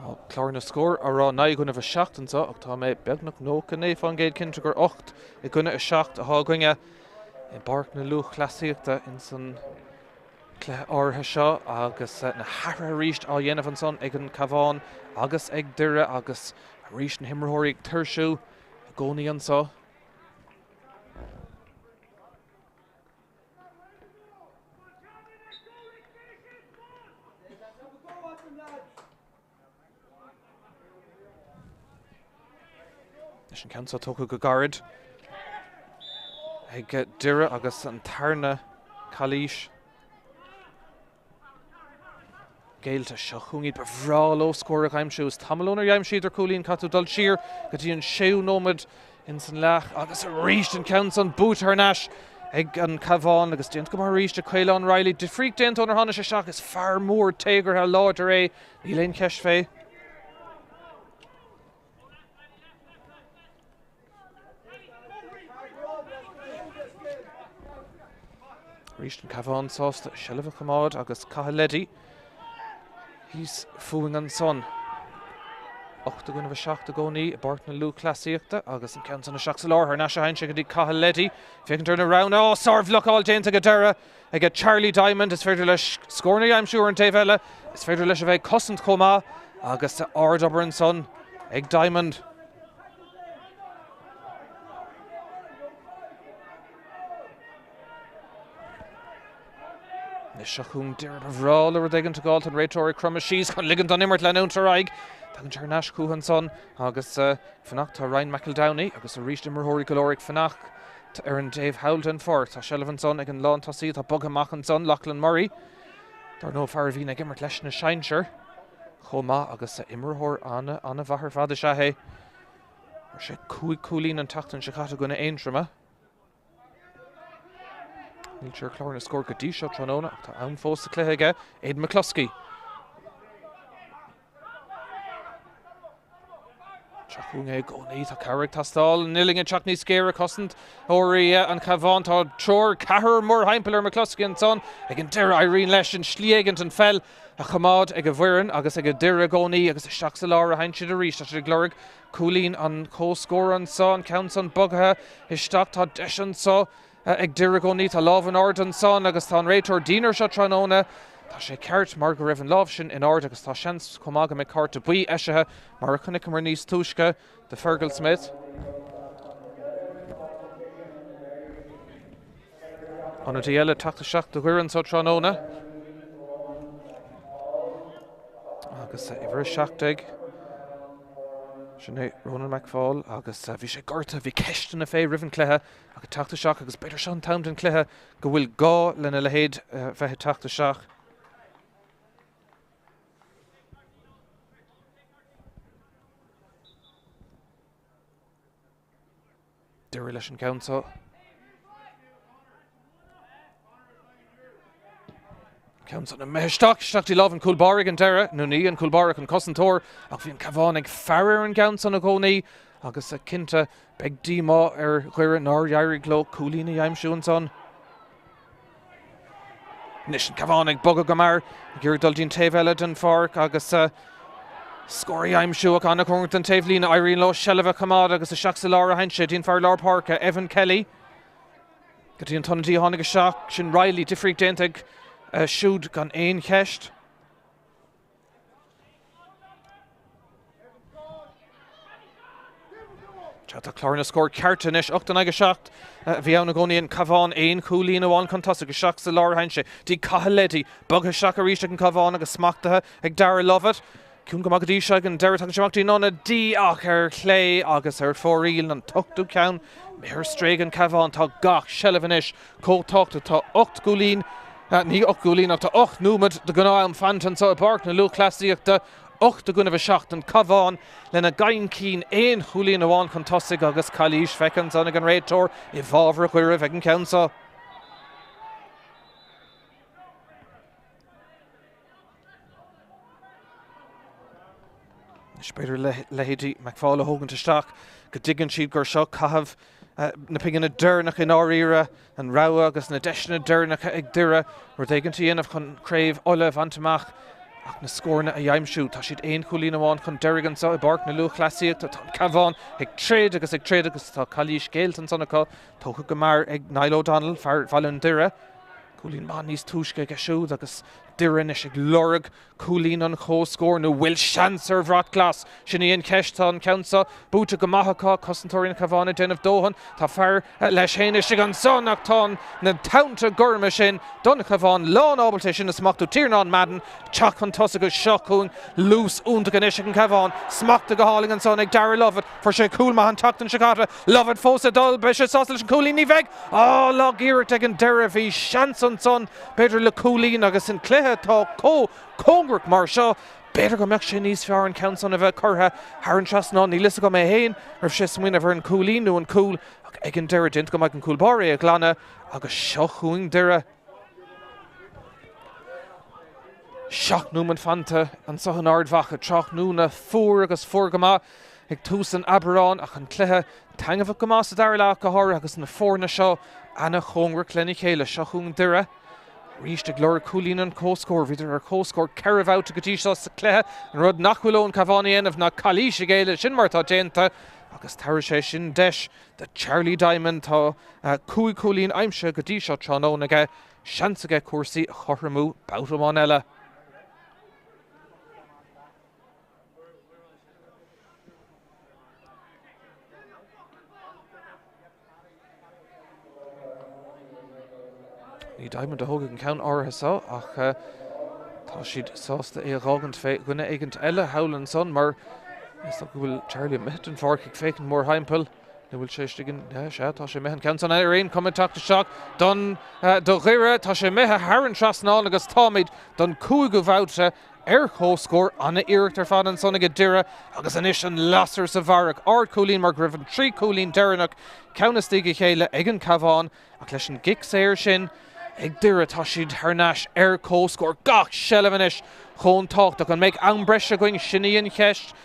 Tá clár na scór á rá 9 i gcoinnibh 7 anseo ach tá mé beagnach 99% cinnte gur 8 i gcoinne 7 atá againne i bPáirc na Lúthchleasaíochta ins an cluiche áirithe seo agus na hathruithe arís á dhéanamh ansan ag an Cabhán agus ag Doire agus arís na himreoirí ag tuirsiú i gcónaí anseo. Leis an ceann seo tógtha go gairid ag Doire agus an tarna calaois. Géillte seo chugainn iad. Ba bhreá leo scór a aimsiú. Is tamall ónar aimsíodar cúilín. Caithfidh tú dul siar go dtí an séú nóiméad ins an leath agus arís an ceann san buaite thar n-ais ag an Cabhán agus déanta go maith arís ag Caolán Reilly. Difríocht déanta ónar tháinig sé isteach. Is fear mór téagartha láidir é, níl aon cheist fé. Arís an Cabhán sásta seilbh a choimeád agus Cathal Leddy thíos fúinn ansan. 8 i gcoinnibh 7 i gcónaí i bPáirc na Lúthchleasaíochta agus an ceann san isteach sa lár thar n-ais a théann sé go dtí Cathal Leddy. Féachaint ar na roghanna. Ó, sárbhlocáil déanta ag an deireadh ag Charlie Diamond. Is féidir leis scóranna a aimsiú ar an taobh eile. Is féidir leis a bheith ag cosaint chomh maith agus ardobair ansan ag Diamond. Anois seo chugainn Doire. Ba bhreá leo rud éigin a fháil. Tá an réiteoir ag cromadh síos chun ligean don imirt leanúint ar aghaidh. Tagann sé thar n-ais chucu ansan agus ag fanacht tá Ryan McEldowney agus arís imreoirí go leor ag fanacht. Ar an dtaobh thall den pháirc, tá seilbh ansan ag an lántosaí atá bogtha amach ansan, Lochlann Murray. Dar ndóigh, fear a bhíonn ag imirt leis na sinsir chomh maith agus imreoir an-mhaith ar fad is ea é. Fuair sé 5 cúilín an tseachtain seo caite i gcoinne Aontroma. Níl sé ar chlár na scór go dtí seo tráthnóna ach tá am fós sa chluiche aige, Aidan McCluskey. Seo chugainn é i gcónaí, tá cabhair ag teastáil. An uillinn ag teacht níos géire, cosantóirí an Chabháin. Tá triúr, ceathrar mórthimpeall ar McCluskey ansan. Ag an deireadh éiríonn leis an slí éigint an pheil a choimeád ag a bhfoireann agus ag Doire i gcónaí agus isteach sa lár a théann siad arís. Tá siad ag lorg cúilín an chomhscóir anso, an ceann san bogtha isteach. Tá deis anso Ag Doire i gcónaí, tá lámh in airde ansan agus tá an réiteoir dian air seo tráthnóna. Tá sé ceart mar go raibh an lámh sin in airde agus tá seans chomh maith go mbeidh cárta buí eisithe mar a chonaiceamar níos túisce do Fergal Smith. Ionadaí eile ag teacht isteach do Dhoire anso tráthnóna. Agus uimhir 17. Sin é Ronan McFall agus bhí sé gortaithe, bhí ceisteanna fé roimh an cluiche Ach ag teacht isteach agus b'fhéidir seo an t-am den chluiche go bhfuil gá lena leithéid bheith ag teacht isteach. Doire leis an gceann seo. Ceann san imithe isteach, isteach dtí lámh an chúl báire ag an deireadh, nó ní an cúl báire ach an cosantóir, ach bhí an Cabhán ag faire ar an gceann san i gcónaí agus cinnte beidh díomá ar Dhoire nár éirigh leo cúilín a aimsiú ansan. Anois an Cabhán ag bogadh go mear, ag iarraidh dul dtí an taobh eile den pháirc agus scór a aimsiú ach an-chóngarach don taobhlíne. Éiríonn leo seilbh a choimeád agus isteach sa lár a théann sé dtí an fear lár páirce, Evan Kelly. Go dtí an t-ionadaí a tháinig isteach, sin Reilly, difríocht déanta aige siúd gan aon cheist. Tá clár na scór ceart anois, 8 in aghaidh 7 a bhí ann i gcónaí, an Cabhán aon chúilín amháin chun tosaigh, isteach sa lár a théann sé dtí Cathal Leddy, bogtha isteach arís ag an Cabhán agus smachtaithe ag Darragh Lovett. Ciúin go maith go dtí seo ag an deireadh, tagann sé amach dtí an ionadaí ach ar chlé agus ar fóraoil an t-ochtú ceann. Imithe ar strae ag an Cabhán, tá gach seilbh anois chomh tábhachtach. Tá 8 gcúilín, ní 8 gcúilín ach tá 8 nóiméad de ghnáth-am fanta anseo i bPáirc na Lúthchleasaíochta. 8 i gcoinnibh 7, an Cabhán lena gcoincín, aon chúilín amháin chun tosaigh agus calaois feicthe ansan ag an réiteoir i bhfabhar Dhoire ag an gceann seo. Anois b'fhéidir leithéidí McFaul a thógaint isteach go dtuigeann siad gur seo caitheamh na pingine deireanach i ndáiríre, an rogha agus na deiseanna deireanacha ag Doire rud éigint a dhéanamh chun craobh Uladh a bhaint amach ach na scóranna a aimsiú. Tá siad aon chúilín amháin chun deiridh anseo i bPáirc na Lúthchleasaíochta. Tá an Cabhán ag troid agus ag troid agus tá calaois géillte ansan acu, tógtha go mear ag Niall O'Donnell, fear Bhaile an Doire. Cúilín maith níos túisce aige siúd agus Doire anois ag lorg cúilín an chomhscóir nó bhfuil seans ar bhrat glas? Sin í an cheist. Tá an ceann seo buaite go maith acu, cosantóirí an Chabháin ag déanamh dóthain. Tá fear leis féin istigh ansan ach tá na tonnta gorma sin don Chabhán lán ábalta é sin a smachtú. Tiarnán Madden teacht chun tosaigh agus seo chugainn luas iontach anois ag an Chabhán. Smachtaithe go hálainn ansan ag Darragh Lovett. Fuair sé cúl maith an tseachtain seo caite. Lovett fós ag dul. Beidh sé sásta leis an cúilín? Ní bheidh! Á, lag-iarracht ag an deireadh. Bhí seans ansan, b'fhéidir, le cúilín agus an cluiche atá chomh cóngarach mar seo, b'fhéidir go mbeadh sé níos fearr an ceann san a bheith curtha thar an trasnán. Níl fhios agam é féin raibh sé ag smaoineamh ar an cúilín nó an cúl ach ag an deireadh déanta go maith ag an cúl báire é a ghlanadh agus seo chugainn Doire. 7 nóiméad fanta anseo in Ard Mhacha, tráthnóna fuar agus fuar go maith ag tús an Aibreáin ach an cluiche taitneamhach go maith sa dara leath go háirithe agus na foirne seo ana-chóngarach lena chéile. Seo chugainn Doire arís ag lorg cúilín an chomhscóir. Bhíodar ar comhscór 4 bhabhta go dtí seo sa chluiche. An rud nach bhfuil ón Cabhán a dhéanamh ná calaois a ghéilleadh, sin mar atá déanta agus tabharfaidh sé sin deis do Charlie Diamond. Tá 5 chúilín aimsithe go dtí seo tráthnóna aige. Seans aige cúrsaí a chothromú babhta amháin eile. Ní Diamond a thógfaidh an ceann áirithe seo ach tá siad sásta é a dh'fhágaint fé dhuine éigint eile thall ansan mar is dócha go bhfuil Charlie amuigh den pháirc ag féachaint mórthimpeall. Nó bhfuil sé istigh in, sea, tá sé imithe an ceann san ar aon chuma ag teacht isteach don, do Dhoire. Tá sé imithe thar an trasnán agus táimid don cúigiú bhabhta ar comhscór. Ana-iarracht ar fad ansan ag Doire agus anois an lasair sa bharrach. Ardchúilín mar go raibh an 3 chúilín deireanach ceann istigh a chéile ag an Cabhán ach leis an gcic saor sin ag Doire tá siad thar n-ais ar comhscór. Gach seilbh anois chomh tábhachtach. An mbeidh am breise againn? Sin í an cheist.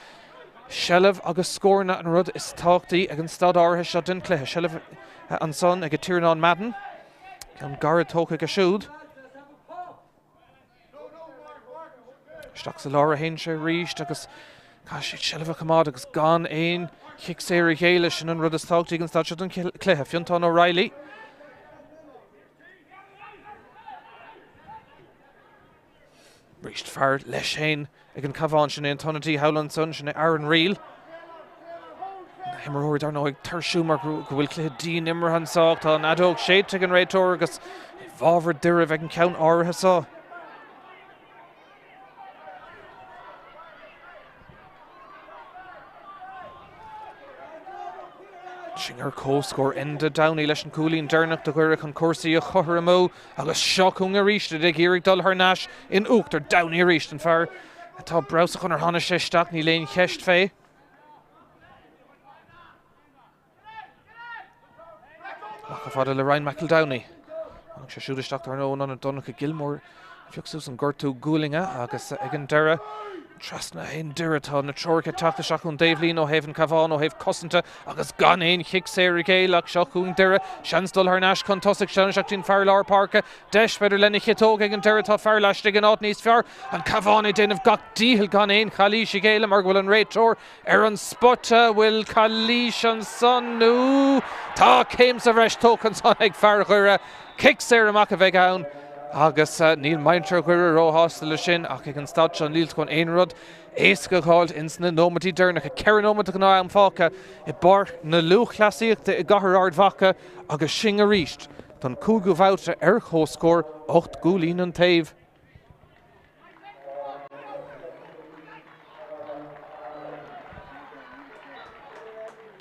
Seilbh agus scóranna an rud is tábhachtaí ag an staid áirithe seo den chluiche. Seilbh ansan ag Tiarnán Madden. Ceann gairid tógtha aige siúd. Isteach sa lár a théann sé arís agus caithfidh siad seilbh a choimeád agus gan aon chic saor a ghéilleadh. Sin an rud is tábhachtaí ag an staid seo den chluiche. Fiontán O'Reilly. Arís fear leis féin ag an Cabhán, sin é an t-ionadaí thall ansan, sin é Aaron Reel. Na himreoirí dar ndóigh ag tuirsiú mar go bhfuil cluiche dian imeartha anso ach tá an fheadóg séidte ag an réiteoir agus i bhfabhar Doire a bheidh an ceann áirithe seo. Sinn ar comhscór Enda Downey leis an gcúilín deireanach do Dhoire chun cúrsaí a chothromú agus seo chugainn arís iad ag iarraidh dul thar n-ais in uachtar. Downey arís, an fear atá breabhsach ónar tháinig sé isteach, níl aon cheist fé. Amach chomh fada le Ryan McEldowney. Tháinig sé siúd isteach dar ndóigh in ionad Donncha Gilmore a phioc suas an gortú gualainne agus ag an deireadh trasna a théann Doire. Tá na treoracha ag teacht isteach ón dtaobhlíne ó thaobh an Cabhán, ó thaobh cosanta agus gan aon chic saor i gcéill ach seo chugainn Doire. Seans dul thar n-ais chun tosaigh. Seo isteach dtí'n fear lár páirce. Deis b'fhéidir lena chiotóg ag an deireadh. Tá fear laistigh in áit níos fearr. An Cabhán ag déanamh gach dícheall gan aon chalaois a ghéilleadh mar go bhfuil an réiteoir Ar an spota, bhfuil calaois ansan nó tá céim sa bhreis tógtha ansan ag fear Dhoire. Cic saor amach a bheidh ann agus níl muintir Dhoire róshásta leis sin ach ag an staid seo níl chun aon rud éasca a dh'fháilt ins na nóimeataí deireanacha. 4 nóimeat de ghnáth-am fágtha i bPáirc na Lúthchleasaíochta i gcathair Ard Mhacha agus sinn arís don chúigiú bhabhta ar comhscór 8 gcúilín an taobh.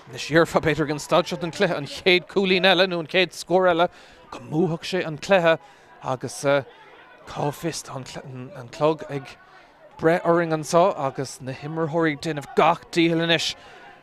Anois déarfá b'fhéidir ag an staid seo den chluiche an chéad chúilín eile nó an chéad scór eile go mbuafadh sé an cluiche agus cá bhfios tá an clog ag breith orainn anseo agus na himreoirí ag déanamh gach dícheall anois.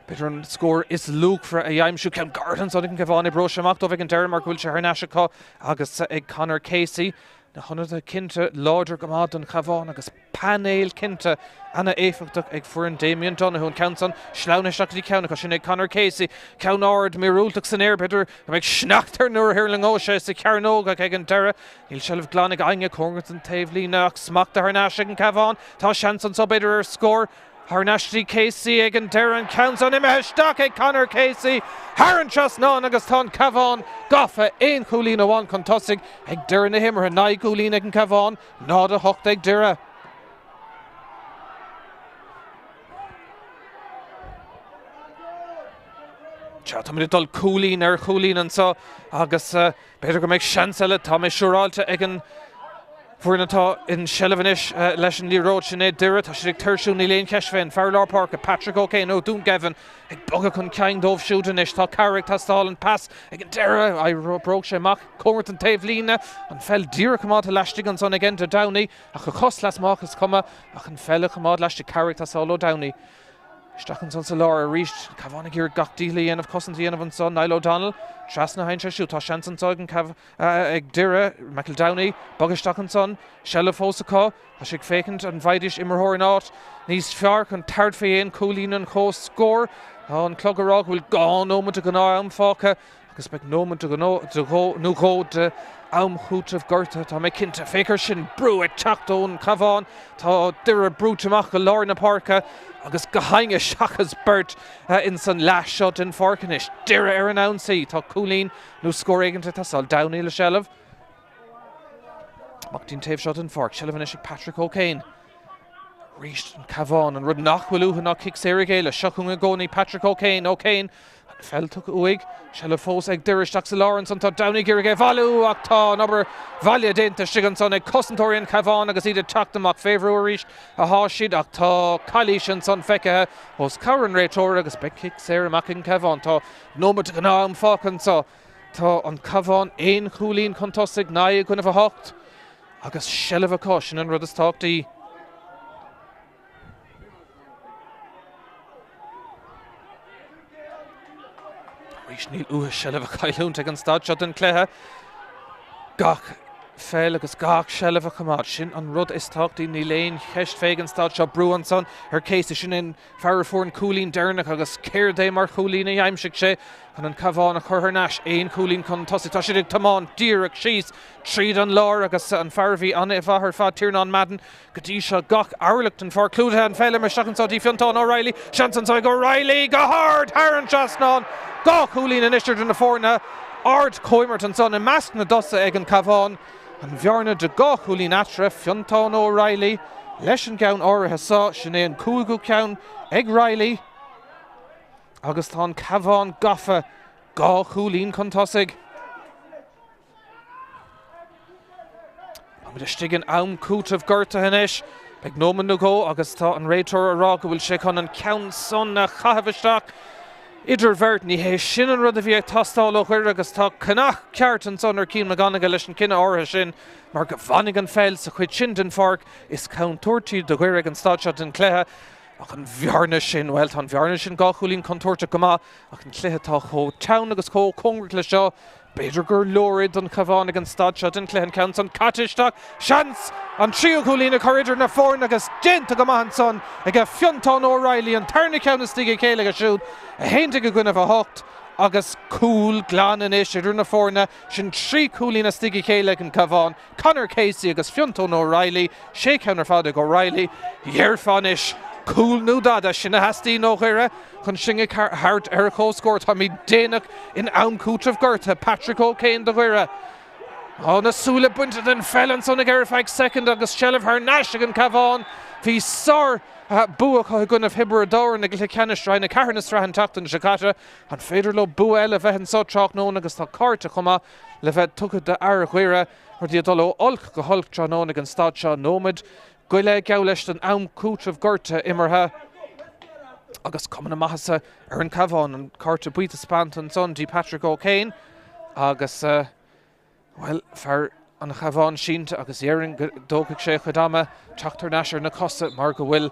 B'fhéidir an scór is luachmhaire a aimsiú. Ceann gairid ansan ag an Cabhán oibreoidh sé amach dóibh ag an deireadh mar go bhfuil sé thar n-ais acu agus ag Conor Casey. Na hionadaithe cinnte láidir go maith don Chabhán agus painéal cinnte ana-éifeachtach ag foireann Damien Donoghue. An ceann san sleamhnaithe isteach go dtí ceann acu, sin é Conor Casey. Ceann ard, míorúilteach san aer, b'fhéidir go mbeidh sneachta air nuair a thuirlingeoidh sé sa chearnóg ach ag an deireadh níl seilbh glan ag éinne cóngarach don taobhlíne ach smacht thar n-ais ag an Cabhán. Tá seans anso b'fhéidir ar scór. Thar n-ais dtí Casey ag an deireadh, an ceann san imithe isteach ag Conor Casey thar an trasnán agus tá an Cabhán gafa aon chúilín amháin chun tosaigh ag deireadh na himeartha. 9 gcúilín ag an Cabhán, 0-8 ag Doire. Sea, táimid ag dul cúilín ar chúilín anseo agus B'fhéidir go mbeidh seans eile, tá mé siúráilte ag an bhfoireann atá in seilbh anois leis an liathróid, sin é Doire. Tá siad ag tuirsiú, níl aon cheist fé. An fear lár páirce, Patrick O'Kane ó Dún Geimhin, ag bogadh chun cinn dóibh siúd anois. Tá cabhair ag teastáil, an pas ag an deireadh, oibreoidh sé amach cóngarach don taobhlíne. An pheil díreach coimeádta laistigh ansan ag Enda Downey ach a chos lasmuigh is cuma ach an pheil a choimeád laistigh, cabhair ag teastáil ó Downey. Isteach ansan sa lár arís. Cabhán ag iarraidh gach dícheall a dhéanamh, cosaint a dhéanamh ansan. Niall O'Donnell trasna a théann sé siúd. Tá seans anso ag an Cabh ag Doire. McEldowney bog isteach ansan. Seilbh fós acu. Tá sé ag féachaint an bhfaighidís imreoir in áit níos fearr chun tabhairt faoi aon chúilín an chomhscóir. Tá an clog ag rá go bhfuil 2 nóiméad de ghnáth-am fágtha. Agus beidh nóiméad de nó dhó de am chúitimh gortaithe, tá mé cinnte. Féach air sin, brú ag teacht ón Chabhán. Tá Doire brúite amach go lár na páirce agus gach éinne seachas beirt ins an leath seo den pháirc anois. Doire ar an ionsaí. Tá cúilín nó scór éigin ag teastáil. Downey le seilbh. Amach dtí'n taobh seo den pháirc. Seilbh anois ag Patrick O'Kane. Arís an Cabhán, an rud nach bhfuil uathu ná cic saor a ghéilleadh. Seo chugainn i gcónaí Patrick O'Kane. O'Kane. Peil tugtha uaidh, seilbh fós ag Doire isteach sa lár ansan, tá Downey ag iarraidh é a bhailiú ach tá an obair bhaile déanta istigh ansan ag cosantóirí an Chabháin agus iad ag teacht amach fé bhrú arís atá siad ach tá calaois ansan feicthe os comhair an réiteora agus beidh cic saor amach ag an Chabhán. Tá nóiméad de ghnáth-am fágtha anso. Tá an Cabhán aon chúilín chun tosaigh, 9 i gcoinnibh 8 agus seilbh acu, sin an rud is tábhachtaí. Arís níl uathu seilbh a chailliúint ag an staid seo den chluiche. Gach peil agus gach seilbh a choimeád, sin an rud is tábhachtaí. Níl aon cheist fé ag an staid seo. Brú ansan ar Casey, sin an fear a fuair an cúilín deireanach agus céard é mar chúilín a d'aimsigh sé chun an Cabhán a chur thar n-ais. Aon chúilín chun tosaigh. Tá siad ag tiomáint díreach síos tríd an lár agus an fear a bhí an-mhaith ar fad, Tiarnán Madden, Go dtí seo gach orlach den pháirc clúdaithe, an pheil imithe isteach anso dtí Fiontán O'Reilly, seans anso ag O'Reilly go hard thar an trasnán! 2 chúilín anois idir na foirne, ard-chomhimirt ansan i measc na dtosaithe ag an Cabhán, an bhearna de 2 chúilín eatarthu, Fiontán O'Reilly leis an gceann áirithe so, sin é an cúigiú ceann ag Reilly agus tá an Cabhán gafa 2 chúilín chun tosaigh. Táimid istigh in am cúitimh gortaithe anois. Beidh nóiméad nó dhó agus tá an réiteoir ag rá go bhfuil sé chun an ceann san a chaitheamh isteach idir bheirt. Ní hé sin an rud a bhí ag teastáil ó Dhoire agus tá cnach ceart ansan ar Cian McGonigle leis an cinneadh áirithe sin mar go bhfanfaidh an pheil sa chuid sin den pháirc is contúirtí do Dhoire ag an staid seo den chluiche. Ach an bhearna sin, bhuel, tá an bhearna sin 2 chúilín contúirteach go maith ach an cluiche atá chomh teann agus chomh cóngarach le seo, B'fhéidir gur leor é don Chabhán ag an staid seo den chluiche, an ceann san caite isteach, seans an tríú cúilín a chur idir na foirne agus déanta go maith ansan aige Fiontán O'Reilly, an tarna ceann istigh a chéile aige siúd, 11 i gcoinnibh 8 agus cúl glan anois idir na foirne, sin 3 chúilín istigh a chéile ag an Cabhán. Conor Casey agus Fiontán O'Reilly, sé cheann ar fad ag O'Reilly. Dhéarfá anois, cúl nó dada, sin a theastaíonn ó Dhoire chun sinn a thabhairt ar comhscór. Táimid déanach in am cúitimh gortaithe. Patrick O'Kane do Dhoire. Tá na súile bainte den pheil ansan aige ar feadh soicind agus seilbh thar n-ais ag an Cabhán. Bhí sár bua acu i gcoinnibh Thiobraid Árann i gcluiche ceannais Roinn 4 na sraithe an tseachtain seo caite. An féidir leo bua eile a bheith anso tráthnóna agus tá cárta chomh maith le bheith tugtha d'fhear Dhoire, rudaí ag dul ó olc go holc tráthnóna ag an staid seo. Nóiméad go leith geall leis den am cúitimh gortaithe imeartha agus cuma na maitheasa ar an Cabhán. An cárta buí taispeánta ansan dtí Patrick O'Kane agus, bhuel, fear an Chabháin sínte agus déarfainn go dtógfaidh sé a chuid ama teacht thar n-ais ar na cosa mar go bhfuil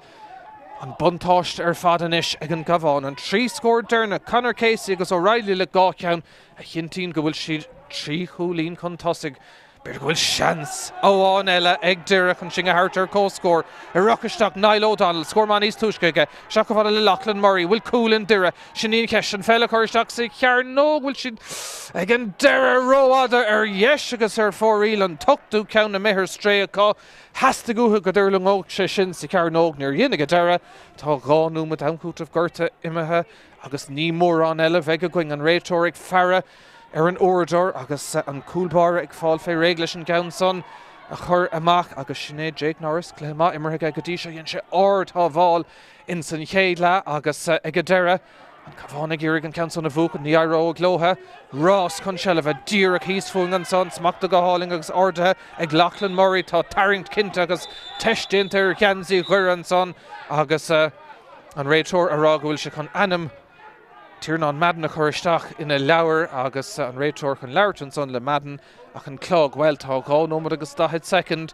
an buntáiste ar fad anois ag an gCabhán. An 3 scór deireanach, Conor Casey agus O'Reilly le 2 cheann, a chinntíonn go bhfuil siad 3 chúilín chun tosaigh. B'fhéidir go bhfuil seans amháin eile ag Doire chun sinn a thabhairt ar comhscór. Ag rith isteach Niall O'Donnell, scór maith níos túisce aige. Isteach chomh fada le Lochlann Murray. Bhfuil cúl i nDoire? Sin í an cheist. An pheil a chur isteach sa chearnóg? Bhfuil siad ag an deireadh rófhada ar dheis agus ar fóraoil? An t-ochtú ceann imithe ar strae acu. Theastaigh uathu go dtuirlingeodh sé sin sa chearnóg. Níor dhein ag an deireadh. Tá 2 nóiméad am chúitimh gortaithe imithe. Agus ní mórán eile a bheidh againn, an réiteoir ag faire ar an uaireadóir agus an cúl báire ag fáil fé réidh leis an gceann san a chur amach agus sin é Jake Norris, cluiche maith imeartha aige go dtí seo, dhein sé ard-shábháil ins an chéad leath agus ag an deireadh, an Cabhán ag iarraidh an ceann san a bhuachan, ní éireoidh leotha, rás chun seilbhe díreach thíos fúinn ansan, smachta go hálainn agus ardaithe ag Lochlann Murray, tá tarraingt cinnte agus teist déanta ar gheansaí Dhoire ansan agus. An réiteoir a rá go bhfuil sé chun ainm Tiarnán Madden a chur isteach ina leabhar agus an réiteoir chun labhairt ansan le Madden ach an clog, bhuel, tá 2 nóiméad agus 40 soicind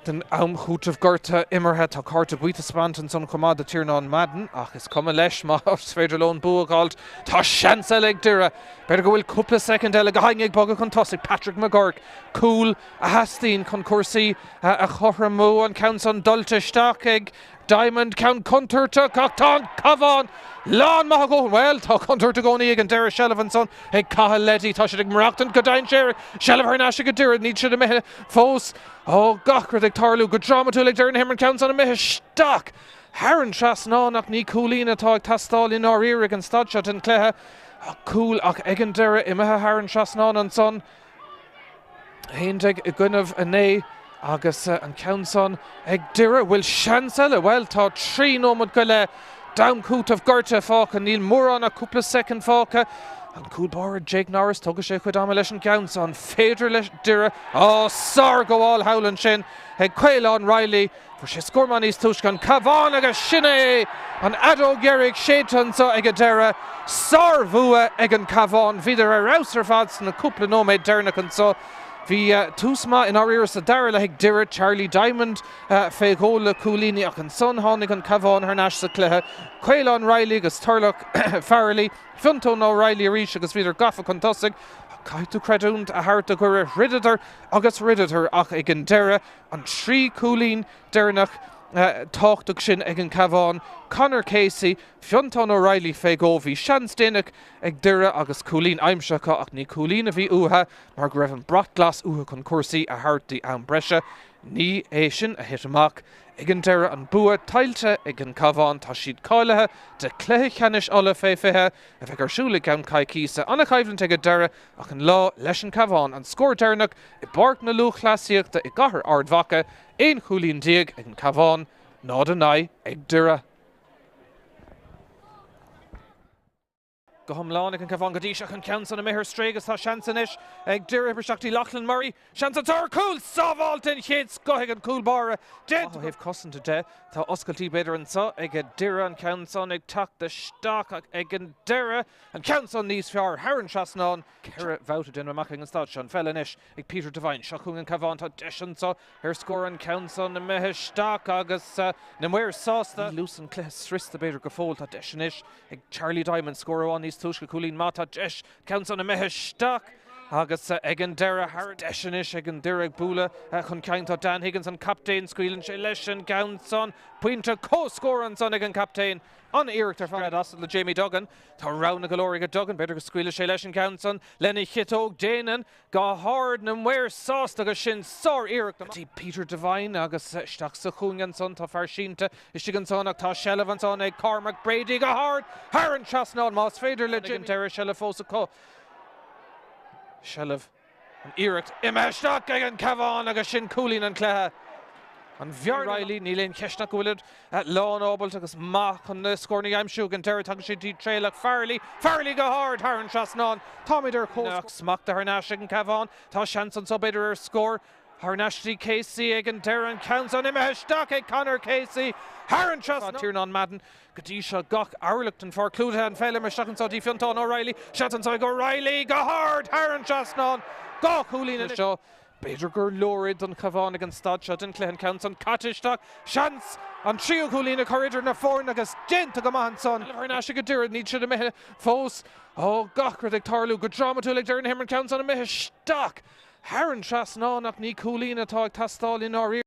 den am chúitimh gortaithe imeartha. Tá cárta buí taispeánta ansan chomh maith do Tiarnán Madden ach is cuma leis más féidir leo an bua a dh'fháilt. Tá seans eile ag Doire. B'fhéidir go bhfuil cúpla soicind eile go haghaidh ag bogadh chun tosaigh. Patrick McGurk, cúl a theastaíonn chun cúrsaí a chothromú. An ceann san dulta isteach ag Diamond, ceann contúirteach ach tá an Cabhán lán maith a dhóthain. Bhuel, tá contúirt i gcónaí ag an deireadh. Seilbh ansan ag Cathal Leddy. Tá siad ag maireachtaint go dainséarach. Seilbh thar n-ais ag Doire. Níl siad imithe fós. Ó, gach rud ag tarlú go drámatúil ag deireadh na himeartha. An ceann san imithe isteach thar an trasnán ach ní cúilín atá ag teastáil i ndáiríre ag an staid seo den chluiche. Ach cúl ach ag an deireadh imithe thar an trasnán ansan. 11 i gcoinnibh 9 agus an ceann san ag Doire. Bhfuil seans eile? Bhuel, tá 3 nóiméad go leith D'am cúitimh gortaithe fágtha, níl mórán ach cúpla soicind fágtha. An cúl báire Jake Norris, tógfaidh sé a chuid ama leis an gceann so. An féidir le Doire? Á, sárghabháil thall ansin ag Caolán Reilly. Fuair sé scór maith níos túisce, an Cabhán agus sin é an fheadóg dheiridh séidte anseo ag an deireadh. Sárbhua ag an Cabhán. Bhíodar ar fheabhas ar fad sna cúpla nóiméad deireanach anseo. Bhí tús maith i ndáiríre sa dara leath ag Doire, Charlie Diamond fé dhó le cúilíní ach ansan tháinig an Cabhán thar n-ais sa chluiche. Caolán Reilly agus Turlough Farrelly, Fiontán O'Reilly arís agus bhíodar gafa chun tosaigh. Caithfidh tú creidiúint a thabhairt do Dhoire, throideadar agus throideadar ach ag an deireadh an 3 cúilín deireanach tábhachtach sin ag an Cabhán, Conor Casey, Fiontán O'Reilly fé dhó, bhí seans déanach ag Doire agus cúilín aimsithe acu ach ní cúilín a bhí uathu mar go raibh an brat glas uathu chun cúrsaí a thabhairt dtí am breise. Ní é sin a thit amach. Ag an deireadh an bua tuillte ag an Cabhán. Tá siad cáilithe do chluiche ceannais Uladh fé 20 a bheidh ar siúl i gceann coicíse. An-choimhlint ag an deireadh ach an lá leis an Cabhán. An scór deireanach i bPáirc na Lúthchleasaíochta i gcathair Ard Mhacha, 11 chúilín ag an Cabhán, 0-9 ag Doire. Go hiomlán ag an Cabhán go dtí seo ach an ceann san imithe ar strae agus tá seans anois ag Doire oibriú isteach dtí Lochlann Murray. Seans anseo ar chúl! Sábháilte den chéad scoth ag an cúl báire. Déanta ó thaobh cosanta de. Tá oscailtí b'fhéidir anseo ag Doire an ceann san ag teacht isteach ach ag an deireadh an ceann san níos fearr thar an trasnán. 4 bhabhta déanta amach ag an staid seo. An pheil anois ag Peter Devine. Seo chugainn an Cabhán. Tá deis anseo ar scór an ceann san imithe isteach agus na maoir sásta. Níl luas an chluiche scriosta b'fhéidir go fóill. Tá deis anois ag Charlie Diamond scór amháin níos túisce. Cúilín maith. Tá deis ceann san imithe isteach agus ag an deireadh thar deis anois ag an Doire ag bualadh chun cinn. Tá Dan Higgins an captaen. Scaoileann sé leis an gceann san. Pointe comhscóir ansan ag an captaen. An-iarracht ar fad as le Jamie Duggan. Tá roghanna go leor ag Duggan. B'fhéidir go scaoilfidh sé leis an gceann san lena chiotóg. Déanann go hard na maoir sásta agus sin sár-iarracht amach. Dtí Peter Devine agus isteach sa chúinne ansan. Tá fear sínte istigh ansan ach tá seilbh ansan ag Cormac Brady go hard thar an trasnán. Más féidir le Jimmy deireadh seilbh fós acu. Seilbh. An iarracht imithe isteach ag an Cabhán agus sin cúilín an chluiche. An bhearna Reilly, níl aon cheist ach go bhfuilid lán ábalta agus maith chun na scóranna a aimsiú. Ag an deireadh tagann sé dtí Traolach Farrelly. Farrelly go hard thar an trasnán. Táimid ar comhscór. Smachtaithe thar n-ais ag an Cabhán. Tá seans anseo b'fhéidir ar scór. Thar n-ais dtí Casey ag an deireadh. An ceann san imithe isteach ag Conor Casey thar an trasnán. Tiarnán Madden Go dtí seo gach orlach den pháirc clúdaithe, an pheil imithe isteach anseo dtí Fiontán O'Reilly, seans anseo ag O'Reilly go hard thar an trasnán, 2 chúilín anois seo. B'fhéidir gur leor é don Chabhán ag an staid seo den chluiche, an ceann san caite isteach, seans an tríú cúilín a chur idir na foirne agus déanta go maith ansan. Thar n-ais ag Doire, níl siad imithe fós. Ó, gach rud ag tarlú go drámatúil ag deireadh na himeartha, an ceann san imithe isteach thar an trasnán ach ní cúilín atá ag teastáil i ndáiríre.